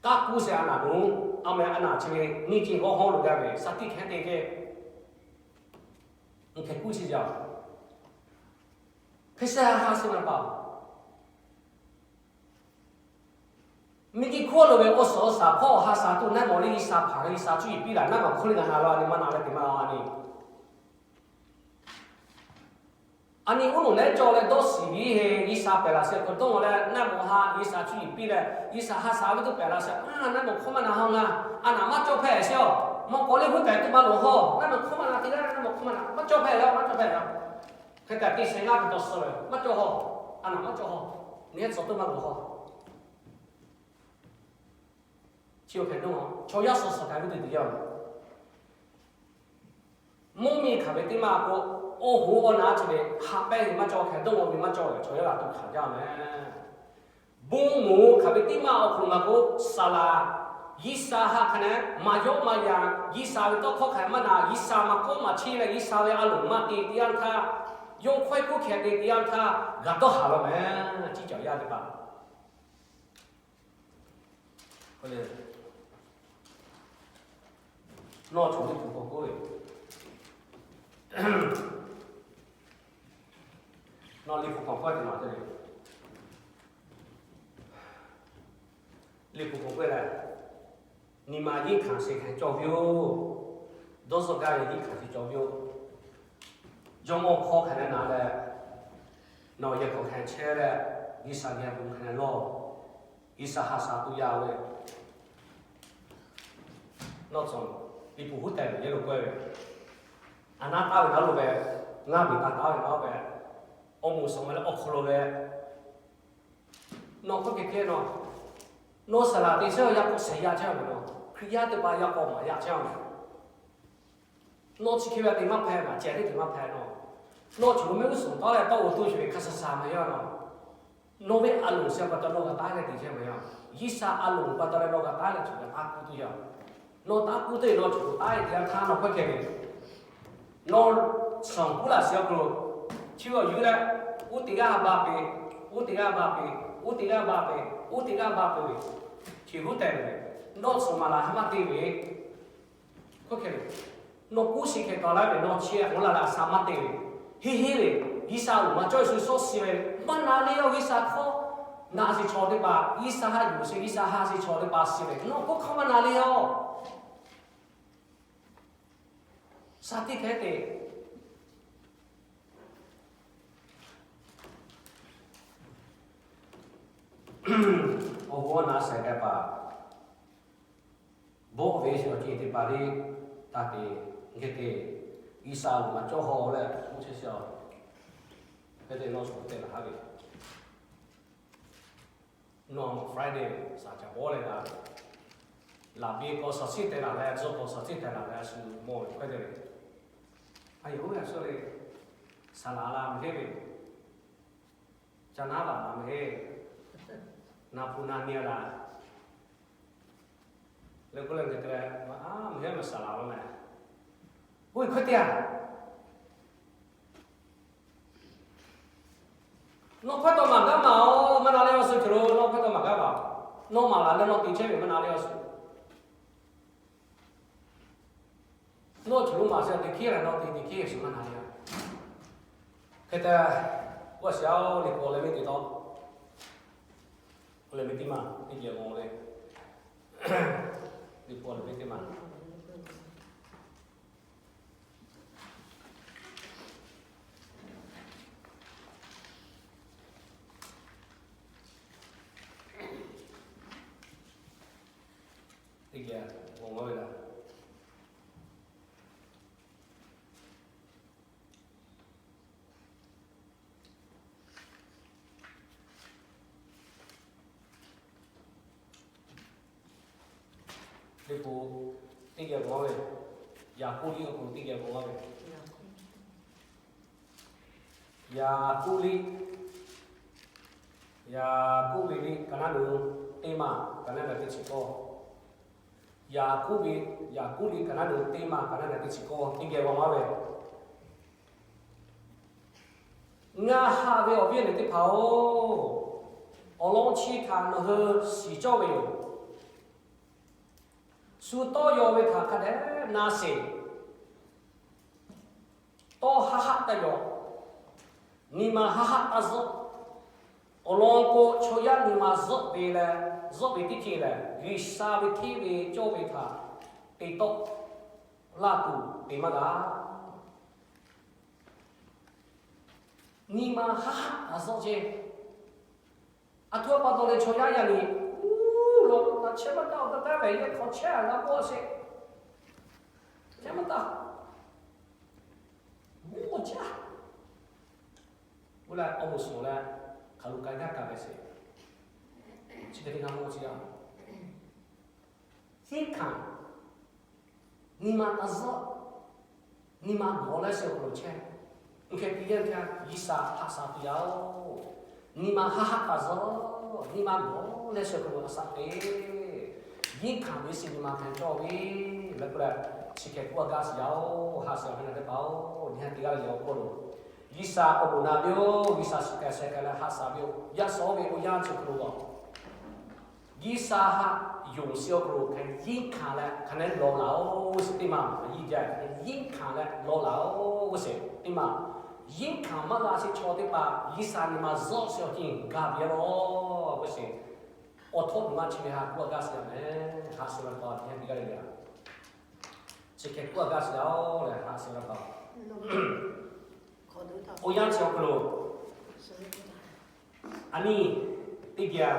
Kaˇ kuˇ sheˍ a naˍ lo, a meh a naˍ chi ve niˇ ceuˬ g'awˇ hawˉ lo gaˇ ve shaˍ tiꞈ hk'a te ve, hk'e kuˇ chi yaˇ. Hk'e sha ha shu ma paˍ Miˬguiˬ hkawˇ lo ve awˬ suhˍ awˬ shaˍ hpawˇ awˬ ha shaˍ tuˬ naˆ mawˬ le, G'uiˬsha hpanˍ ve G'uiˬsha cuˇ yiˍ piˇ laˬ naˆ mawˬ hkawˇ le g'a na la le maˇ na leh te maˇ a le. A nyi uˉ loˍ leh cawˬ leh dawˇ shiˍ ve, G'uiˬsha pehˬ laˬ sheh k'o dawˇ leh, naˆ mawˬ ha G'uiˬsha cuˇ yiˍ piˇ leh, G'uiˬsha ha shaˍ ve tuˬ pehˬ laˬ sheh, a naˆ mawˬ hkawˇ maˇ na ha ngaˬ, a naꞈ maˇ cawˇ hpehˇ sheh-oˬ. Mawˬ k'awꞈ le huˉ tehꞈ tuˬ maˇ loˍ haw, naˆ mawˬ hkawˇ maˇ na te g'aˇ, naˆ mawˬ hkawˇ maˇ na, maˇ cawˇ hpehˇ yaˇ, maˇ cawˇ hpehˇ yaˇ. Hk'e te te sheh ngaˇ hk'e taw suh ve maˇ cawˇ haw, a naꞈ maˇ cawˇ haw, nyi hehˉ tcuh tuˬ maˇ loˍ haw. Chi awˬ hk'e dawˇ, chaw yaˇ suh suh k'ai ve tuˬ te yaˇ-oˬ. Mvuhˇ miˬ hk'aˬ ve teˇ maˇ k'o, awˬ hoˉ awˬ na chi ve haꞈ pehnˇ ve maˇ cawˇ, hk'e dawˇ ve maˇ cawˇ ve chaw yaˇ g'a tuˬ hkanˍ jaˇ meh. Bon moˍ hk'aˬ ve teˇ maˇ awˬ hk'aw lo ngaˬ k'o, saˍ laˍ G'uiˬsha ha hk'a neh maˍ yawˇ maˇ yaꞈ, G'uiˬsha ve tawˇ hkawˇ hk'a maˇ na, G'uiˬsha maˇ kawˆ maˇ chiˇ leh G'uiˬsha ve a loˍ maˇ te teˇ yanˇ htaˇ, yawˇ hkawehˇ kuˉ hkeh te teˇ yanˇ htaˇ, g'a dawˇ haˍ law meh. Ciˉ cawˬ yaˇ teˇ hpaˍ nawˬ chaw liꞈ hpu hk'aw k'oˆ ve, nawˬ liꞈ hpu hk'aw k'oˆ ve, nawˬ te le, liꞈ hpu hk'aw k'oˆ ve lehˬ, nyi ma yeˇ hkanˍ sheˍ hk'e cawˬ ve yoˬ. Dawˇ suh gaˇ ve yeˇ hkanˍ sheˍ cawˬ ve yoˬ. Jawˇmawˇ hkawˇ hk'a leh na leh, nawˬ yehˬ hk'aw hk'e chehˇ leh, G'uiˬsha geh bon hk'a leh lawˬ, G'uiˬsha ha sha tuˬ yaˇ ve, nawˬ tcuh, liꞈ hpu huˉ tehꞈ ve yehˬ lo k'oˆ ve, a naˉ taˍ ve naˉ lo ve, ngaˇ miˬ taˍ taˍ ve naˉ ve, awˬ moˍ suhˍ ma leh awˬ hk'aw lo ve, nawˬ hk'oˆ hk'e hk'e nawˬ, nawˬ saˍ laˍ te chehˇ yaˇ k'o shehˍ yaˇ chehˇ ve nawˬ, Hkriꞈ yaˇ teˇ hpaˍ yaˇ k'o maˍ yaˇ chehˇ ve. Nawˬ chi hk'e ve te maˇ hpehꞈ, maˍ cehˬ teˇ ceuˬ maˇ hpehꞈ nawˬ. Nawˬ chaw lo mehˆ g'uˇ suhˍ tawˉ leh tawˇ g'aw toˇ chi ve hk'a sha sha maˇ yaˇ nawˬ. Nawˬ ve a loˍ sheh pa taw nawˬ g'a taˉ leh te chehˇ maˇ yaˇ. G'uiˬsha a loˍ pa taw leh nawˬ g'a taˉ leh chi g'a taˉ kuˇ tuˬ yaˇ. Nawˬ taˉ kuˇ tuˬ nawˬ chaw lo taˉ leh te yanˇ htaˇ nawˬ hk'oˆ hk'e ve, nawˬ shaˍ kuˉ laˬ sheh awˬ hk'aw lo, chi ve awˬ yuˬ leh, uˉ te g'aˇ ba peˬ, uˉ te g'aˇ ba peˬ, uˉ te g'aˇ ba peˬ, uˉ te g'aˇ ba peˬ ve, chi huˉ tehꞈ ve, nawˬ suhˍ ma laˬ ha maˇ te ve, hk'oˆ hk'e ve, nawˬ kuˇ shiˍ hk'e taw laˇ ve, nawˬ chi awˬ laˬ laˬ sha maˇ te ve, heˆ heˆ ve, G'uiˬsha loˍ maˇ cawˇ shu sawˉ shiˍ ve, maˇ na le awˬ G'uiˬsha hkawˇ, naˬ shiˍ chaw teˇ hpaˍ, G'uiˬsha ha yuˬ shiˍ, G'uiˬsha ha shiˍ chaw teˇ hpaˍ shiˍ ve, nawˬ k'oˆ hkawˇ maˇ na le awˬ. Shaˍ tiˇ hk'e te awˬ hoˉ naˉ shehˍ hk'e paˍ, bawˆ ve shawˍ ce teˇ hpaˍ le, taˇ te, hk'e te, G'uiˬsha loˍ maˇ cawˇ haw leh k'oˆ chehˇ shawˍ. Hk'e te nawˬ shu te laˬ haˉ ve, nawˬ Friday shaˍ ca bawˆ leh g'a ve, laꞈ biˇ k'aw shaˍ ciˉ te laˬ leh, tzuhꞈ k'aw shaˍ ciˉ te laˬ leh, a shu mawˬ ve hk'e te ve, a yoˬ ve a shu le, saˍ laˍ la meh heˆ ve, ca naˉ laˬ la meh heˆ, na hpu na nyi laˬ leh k'oˆ leh te leh, a meh heˆ meh saˍ laˍ la meh, oˇ ve hk'e te a Nawˬ hkawˇ taw maˍ gaˇ maˍ-oˬ, maˇ na leh awˬ suhˍ cawˬ lo nawˬ hkawˇ taw maˍ gaˇ maˍ-oˬ. Nawˬ maˍ laˬ leh nawˬ te chehˇ ve maˇ na leh awˬ suhˍ. Nawˬ cawˬ lo maˍ sheh teꞈ hkiˉ leh nawˬ te teꞈ hkiˉ shu maˇ na leh. Hk'e te, g'aˇ shehˍ-oˬ, liꞈ hpu awˬ leh ve teˇ taw, awˬ leh ve teˇ maˬ teˇ geh g'aw leh, liꞈ hpu awˬ leh ve teˇ maˬ teˇ geh g'aw ve laˬ. Liꞈ hpu teˇ geh g'aw ve, Yaˍkoˆ liꞈ awˬ hk'aw lo teˇ geh g'aw ve, Yaˍkoˆ liꞈ, Yaˍkoˆ ve liꞈ ka naˉ nu teˇ maˬ ka naˉ na teˇ chi k'awˇ, Yaˍkoˆ ve, Yaˍkoˆ liꞈ ka naˉ nu teˇ maˬ ka naˉ na teˇ chi k'awˇ teˇ geh g'aw maˇ ve, Ngaˬ haꞈ ve awˬ viˉ awˬ nyi teˇ hpaˍ-oˬ, awˬ lawn chi htaꞈ nawˬ hui shiˍ cawˇ ve yoˬ. Shu tawˇ yaw ve htaꞈ hk'a dehꞈ na sheˍ. Tawˇ haˆ haˆ taˇ yaw, nyi ma haˆ haˆ taˇ zuhˆ. Awˬ lawn k'o, chaw yaˇ nyi ma zuhˆ ve leh, zuhˆ ve teˇ ceuˬ lehˬ, G'uiˬsha ve hteˇ ve cawˇ ve htaꞈ te tawˆ laˇ tuˬ te maˇ g'a. Nyi ma haˉ haˉ taˍ zuhˆ ceˇ. Aˬ htoꞈ ma pa taw leh chaw yaˇ yaˇ nyi, uˉ, law taꞈ chehˇ maˇ taˇ, awˬ taˇ taˇ ve yehˬ hk'aw chehˇ a g'a k'oˆ a sheˍ. Chehˇ maˇ taˇ. Mvuhˇ k'o chehˇ a. K'oˆ leh awˬ moˍ suhˍ leh hk'aˬ lo k'ai gaˇ kaꞈ ve sheˍ. Chi hk'e te g'a mawˬ chi a. Yeˇ hkanˍ, nyi ma taˍ zuhˆ, nyi ma gawˬ leh sheh awˬ hk'aw lo chehˇ. Oˇ hk'e te yaˇ htaˇ G'uiˬsha haꞈ shaˍ piˇ a oˬ. Nyi ma haˉ haˉ taˍ zuhˆ, nyi ma gawˬ leh sheh awˬ hk'aw lo haꞈ shaˍ te. Yeˇ hkanˍ ve sheˍ nyi ma hpehꞈ cawˇ ve, leh k'oˆ leh, chi hk'e k'oˆ a gaˇ sheˍ yaˇ oˬ, haꞈ shaˍ ve na teˇ hpaˍ oˬ, nyi ha te g'a ve yaꞈ awˬ hk'oˆ lo, G'uiˬsha awˬ bon na ve oˬ, G'uiˬsha shiˍ k'ai sheh k'ai leh haꞈ shaˍ ve oˬ, yaˇ suh ve oˇ yanˇ chi hk'aw lo gawˬ G'uiˬsha haꞈ yonˍ sheˍ awˬ hk'aw lo hk'e yeˇ hkanˍ leh hk'a nehˉ law laˬ oˬ sheˍ teˇ maˬ, a yiˇ jaˇ yeˇ hkanˍ leh law laˬ oˬ sheˍ teˇ maˬ. Yeˇ hkanˍ maˇ g'a sheˍ chaw teˇ hpaˍ G'uiˬsha nyi ma zuhˆ sheˍ awˬ ceuˬ gaˬ ve law k'o sheˍ. Awˬ htawˇ tuˬ maˇ chi ve haꞈ k'oˆ a gaˇ sheˍ yaˇ meh, haꞈ shaˍ ve pa teˇ g'aˇ le le a. Chi hk'e k'oˆ a gaˇ sheˍ yaˇ oˬ leh haꞈ shaˍ ve pa. Oˇ yanˇ chi awˬ hk'aw lo, a nyi, teˇ geh,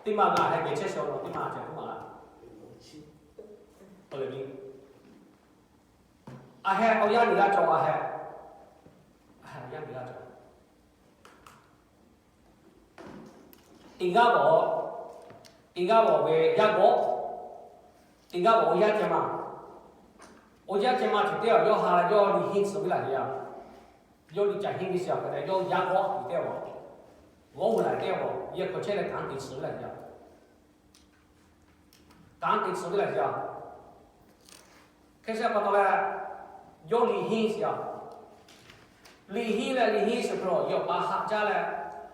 teˇ maˬ g'a heh geh chehˇ sheˍ awˬ lawn teˇ maˬ ceh k'oˆ maˍ laˇ. A heh awˬ yanˇ nyi g'a cawˬ a heh, a heh awˬ yanˇ nyi g'a cawˬ. Teˇ g'aˇ g'awˬ, teˇ g'aˇ g'awˬ ve yaˇ g'awˇ, teˇ g'aˇ g'awˬ awˬ yaˇ ceh ma. Awˬ yaˇ ceh ma ceh teˇ g'aˇ yawˇ ha leh yawˇ liꞈ henˇ tcuh ve laˬ yaˇ. Yawˇ liꞈ caˬ henˇ ve sheˍ a hk'e te yawˇ yaˇ g'awˇ tuˬ teˇ g'aˇ g'awˬ, g'awˇ hui laˬ teˇ g'aˇ g'awˬ yehˬ hk'aw chehˇ leh kanˉ te tcuh ve laˬ yaˇ. Kanˉ te tcuh ve laˬ yaˇ. Hk'e sheˍ pa taw leh, yawˇ liꞈ henˇ sheˍ a. Liꞈ henˇ leh liꞈ henˇ sheˍ hk'aw lo yawˇ pa haꞈ jaˇ leh,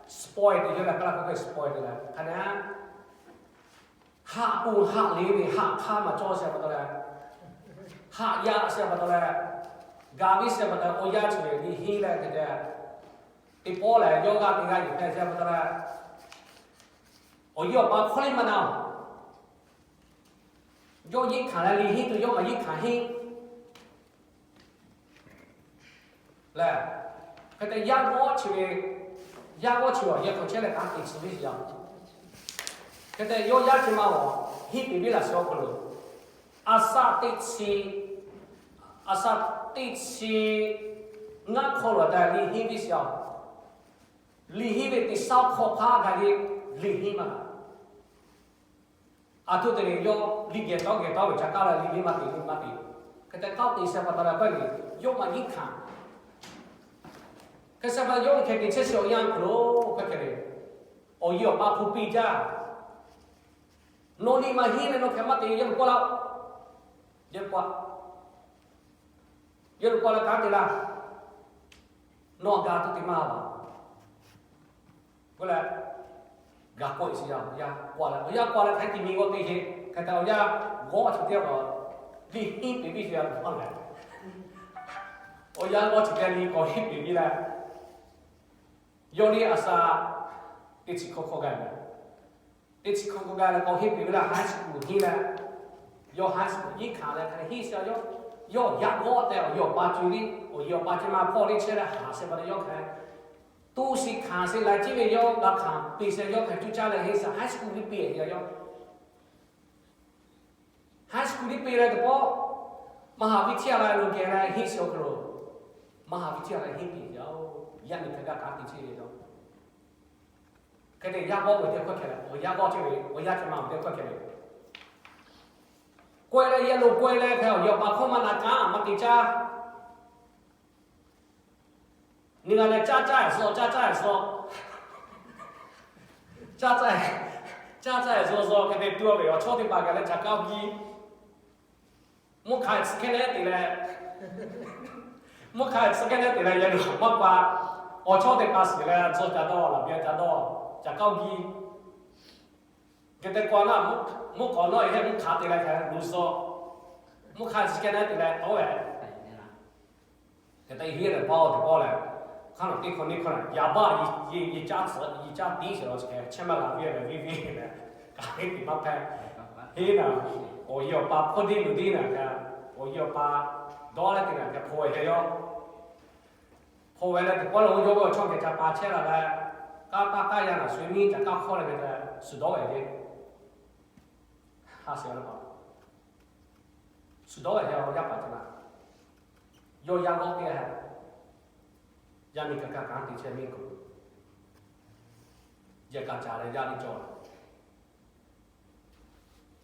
spoil te yawˇ leh k'aˉ laˇ k'oˆ ve spoil te leh hk'a nehˉ haꞈ ponˬ haꞈ le ve haꞈ hk'aˇ maˬ cawˇ sheˍ pa taw leh, haꞈ yaꞈ sheˍ pa taw leh, gaˬ ve sheˍ pa taw awˬ yanˇ chi ve liꞈ henˇ leh hk'e te, teˇ pawˆ lehˬ yawˇ g'aˇ teˇ g'aˇ yuˬ hpehꞈ sheˍ pa taw leh, awˬ yawˇ awˬ pa hk'aw liˇ maˇ na. Yawˇ yeˇ hkanˍ leh liꞈ henˇ tuˬ yawˇ maˬ yeˇ hkanˍ henˇ lehˬ, hk'e te yaˇ g'awˇ chi ve, yaˇ g'awˇ chi awˬ yehˬ hk'aw chehˇ leh kanˉ te tcuh ve sheˍ a. Hk'e te yawˇ yaˇ ceh ma awˬ henˇ peˍ ve laˬ sheˍ awˬ hk'aw lo, a saˆ teˇ chi, a saˆ teˇ chi ngaˇ hk'aw lo taˍ liꞈ henˇ ve sheˍ a. Liꞈ henˇ ve teˇ saˉ hk'aw hpaˇ gaˬ le, liꞈ henˇ maˇ g'a. Aˬ htoꞈ te leh yawˇ liꞈ geh tawˆ geh tawˆ ve ca kaˇ leh liꞈ henˇ maˇ te, liꞈ maˇ te. Hk'e te kaˇ te sheˍ pa taw leh pawˆ ve, yawˇ maˬ yeˇ hkanˍ. Hk'e sheˍ pa taw yawˇ hk'e te chehˇ sheˍ awˬ yanˇ hk'aw lo, hk'e hk'e le, awˬ yehˬ awˬ pa hpu piˇ jaˇ. Nawˬ liꞈ maˇ henˇ leh nawˬ hk'e maˇ te, yawˇ lo k'oˆ laˇ. Yawˇ lo k'oˆ, yawˇ lo k'oˆ leh kanˉ te laˇ. Nawˬ g'a tuˬ te maˇ g'a. K'oˆ leh, g'a k'oˆ sheˍ yaˇ, awˬ yaˇ k'oˆ leh, awˬ yaˇ k'oˆ leh hk'e te miˬ g'awˇ te sheˍ. Hk'e te awˬ yaˇ g'awˇ chi teˇ g'aˇ liꞈ henˇ peˍ ve sheˍ yaˇ k'oˆ leh, awˬ yaˇ g'awˇ chi teˇ g'aˇ liꞈ k'awꞈ henˇ peˍ ve leh, yawˇ liꞈ a saˆ teˇ chi hk'aw hk'aw gaˬ ve. Teˇ chi hk'aw hk'aw gaˬ leh k'awꞈ henˇ peˍ ve leh high school henˇ leh, yawˇ high school yeˇ hkanˍ leh hk'e henˇ sheˍ yawˇ, yawˇ yaˇ g'awˇ tehꞈ awˬ yehˬ awˬ pa co liˇ, awˬ yehˬ awˬ pa ceh ma hpawˇ liˇ chehˇ leh haꞈ sheˍ pa taw yawˇ hk'e, tuˇ shiˍ hkanˍ sheˍ laiˉ ceuˬ ve yawˇ g'a hkanˍ peˍ sheˍ yawˇ hk'e cuˇ caˇ leh henˇ sheˍ high school liˇ peˍ yaˇ yawˇ. High school liˇ peˍ leh teˇ pawˆ, มหาวิทยาลัย lo geh leh henˇ sheˍ awˬ hk'aw lo, มหาวิทยาลัย henˇ peˍ yaˇ oˬ, yaˇ miˇ hk'e g'a kanˉ te chehˇ ve yaˇ. Hk'e te yaˇ g'awˇ ve teˇ hkawˇ hkeh leh, awˬ yaˇ g'awˇ chehˇ ve, awˬ yaˇ ceh ma ve teˇ hkawˇ hkeh ve, k'oˆ leh yaˇ lo k'oˆ leh hk'e awˬ yehˬ awˬ pa hkawˇ maˇ na kanˉ maˇ te caˇ. Nyi g'a leh caˇ caˇ suh, caˇ caˇ suh, caˇ caˇ, caˇ caˇ suh suh hk'e te tuˬ ve awˬ chawˇ teˇ hpaˍ g'a leh ca kaˇ piˇ. Mvuhˇ hk'a tcuh hkehˇ leh te leh, mvuhˇ hk'a tcuh hkehˇ leh te leh yaˇ lo maˇ pa, awˬ chawˇ teˇ hpaˍ shiˍ leh tcuh ca dawˇ laˬ piˇ ca dawˇ, ca kaˇ piˇ. Hk'e te k'o na, mvuhˇ hk'awꞈ nawˉ hk'e mvuhˇ hk'a te leh hk'e luˬ suh, mvuhˇ hk'a tcuh hkehˇ leh te leh tawˉ ve. Hk'e te hiˉ leh paw teˇ paw leh, hk'a nawˬ teˇ hkawˇ neˇ hkawˇ leh yaꞈ baˆ yehˬ caˇ tcuh yehˬ caˇ tiˉ sheˍ law chi hk'e chehˇ maˇ g'a piˇ leh viˇ viˇ leh, kaꞈ heˆ tiꞈ maˇ hpehꞈ. Heˆ naˍ, awˬ yehˬ awˬ pa hpawˇ deˇ luˬ deˇ naˍ kaꞈ, awˬ yehˬ awˬ pa Dawˇ leh teˇ g'aˇ hk'e hpaw ve hk'e yawˇ, hpaw ve leh teˇ pawˆ lehˬ, oˇ yawˇ ve chaw hk'e ca pa chehˇ la leh, k'aˉ paˆ k'aˉ yaˇ naˬ shu nyiˇ ca k'aˉ hk'awˇ leh ve te, suhˍ dawˇ ve hk'e, ha sheˍ ve pa, suhˍ dawˇ ve hk'e yaˇ paˍ ce la, yawˇ yaˇ g'awˇ teˇ g'aˇ, yaˇ miˇ hk'aˬ kaꞈ kanˉ te chehˇ miˇ kuˬ, yehˬ kaꞈ ca leh yaˇ miˇ cawˬ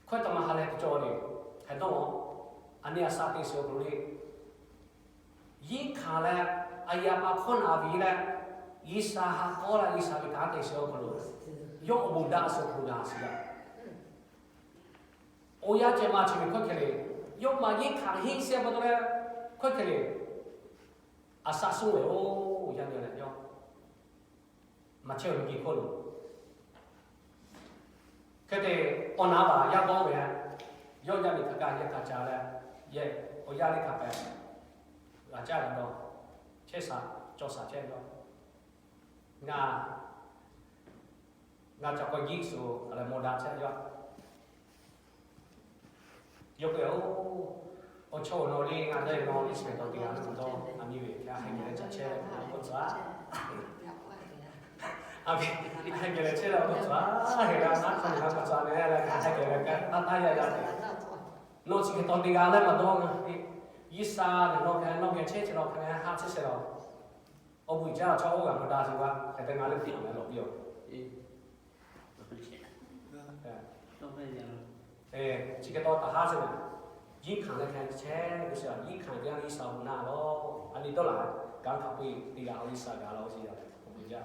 Hkawehˇ taˍ maˇ ha leh teˇ cawˬ le, hk'e dawˇ, a nyi a shaꞈ teꞈ shiˍ awˬ hk'aw lo le, yiˉ hkanˍ leh, a yaꞈ pa hkawˇ naˍ ve leh, G'uiˬsha haꞈ k'awˇ leh G'uiˬsha ve kanˉ te shiˍ awˬ hk'aw lo, yawˇ awˬ bon daꞈ suh hk'aw lo g'a shiˍ la. Awˬ yanˇ ceh maˇ chi ve hkawehˇ hk'e le, yawˇ maˇ yiˉ hkanˍ henˇ shehˍ pa taw leh, hkawehˇ hk'e le, a shaꞈ suh ve oˬ, yaˇ nyi leh yawˇ maˇ chehˇ ve miˬ guiˬ hk'oˆ lo, hk'e te awˬ naˍ baˬ yaˇ g'awˇ ve, yawˇ yaˇ miˇ hk'aˬ kaꞈ yehˬ kaꞈ ca leh, yehˬ awˬ yaˇ liˇ hk'a pehꞈ g'a caˇ g'a dawˇ, chehˇ shaˍ cawˬ shaˍ chehˇ yawˇ, ngaˬ, ngaˬ ca k'awꞈ jiˆ suhˍ leh mawˬ daꞈ chehˇ yawˇ. Yawˇ k'oˆ ve, Oˬ, awˬ chawˇ awˬ nawˬ le, ngaˬ dawˇ ve nawˬ le, chi hk'e taw teˇ g'aˇ le taw, a nyi ve hk'e a hk'e geh leh ca chehˇ ve k'o k'oˆ tcuh a, a hk'e geh leh chehˇ leh k'oˆ tcuh a, hk'e g'a naˉ hk'aˇ ve g'a k'oˆ tcuh a ve leh, a hk'e geh leh taˇ taˇ yaˇ yaˇ te, nawˬ chi hk'e taw teˇ g'aˇ le maˇ dawˇ ngaˬ, G'uiˬsha lehˬ nawˬ hk'e nawˬ geh chehˇ chi lawˬ hk'e leh haˆ chehˇ shehˍ lawˬ. Awˬ bon jaˇ chaw oˇ g'a maˇ daꞈ shiˍ g'a hk'e te ngaˬ le hk'e lawˬ piˇ-oˬ. Chi hk'e taw taˍ haˉ sheˍ ve, yiˉ hkanˍ leh hk'e chehˇ ve shiˍ, yiˉ hkanˍ ve G'uiˬsha awˬ bon naˍ lawˬ. A nyi dawˇ laˬ, kanˉ hk'a peu-eˬ teˇ g'aˇ G'uiˬsha gaˬ la ve shiˍ yaˇ, awˬ bon jaˇ.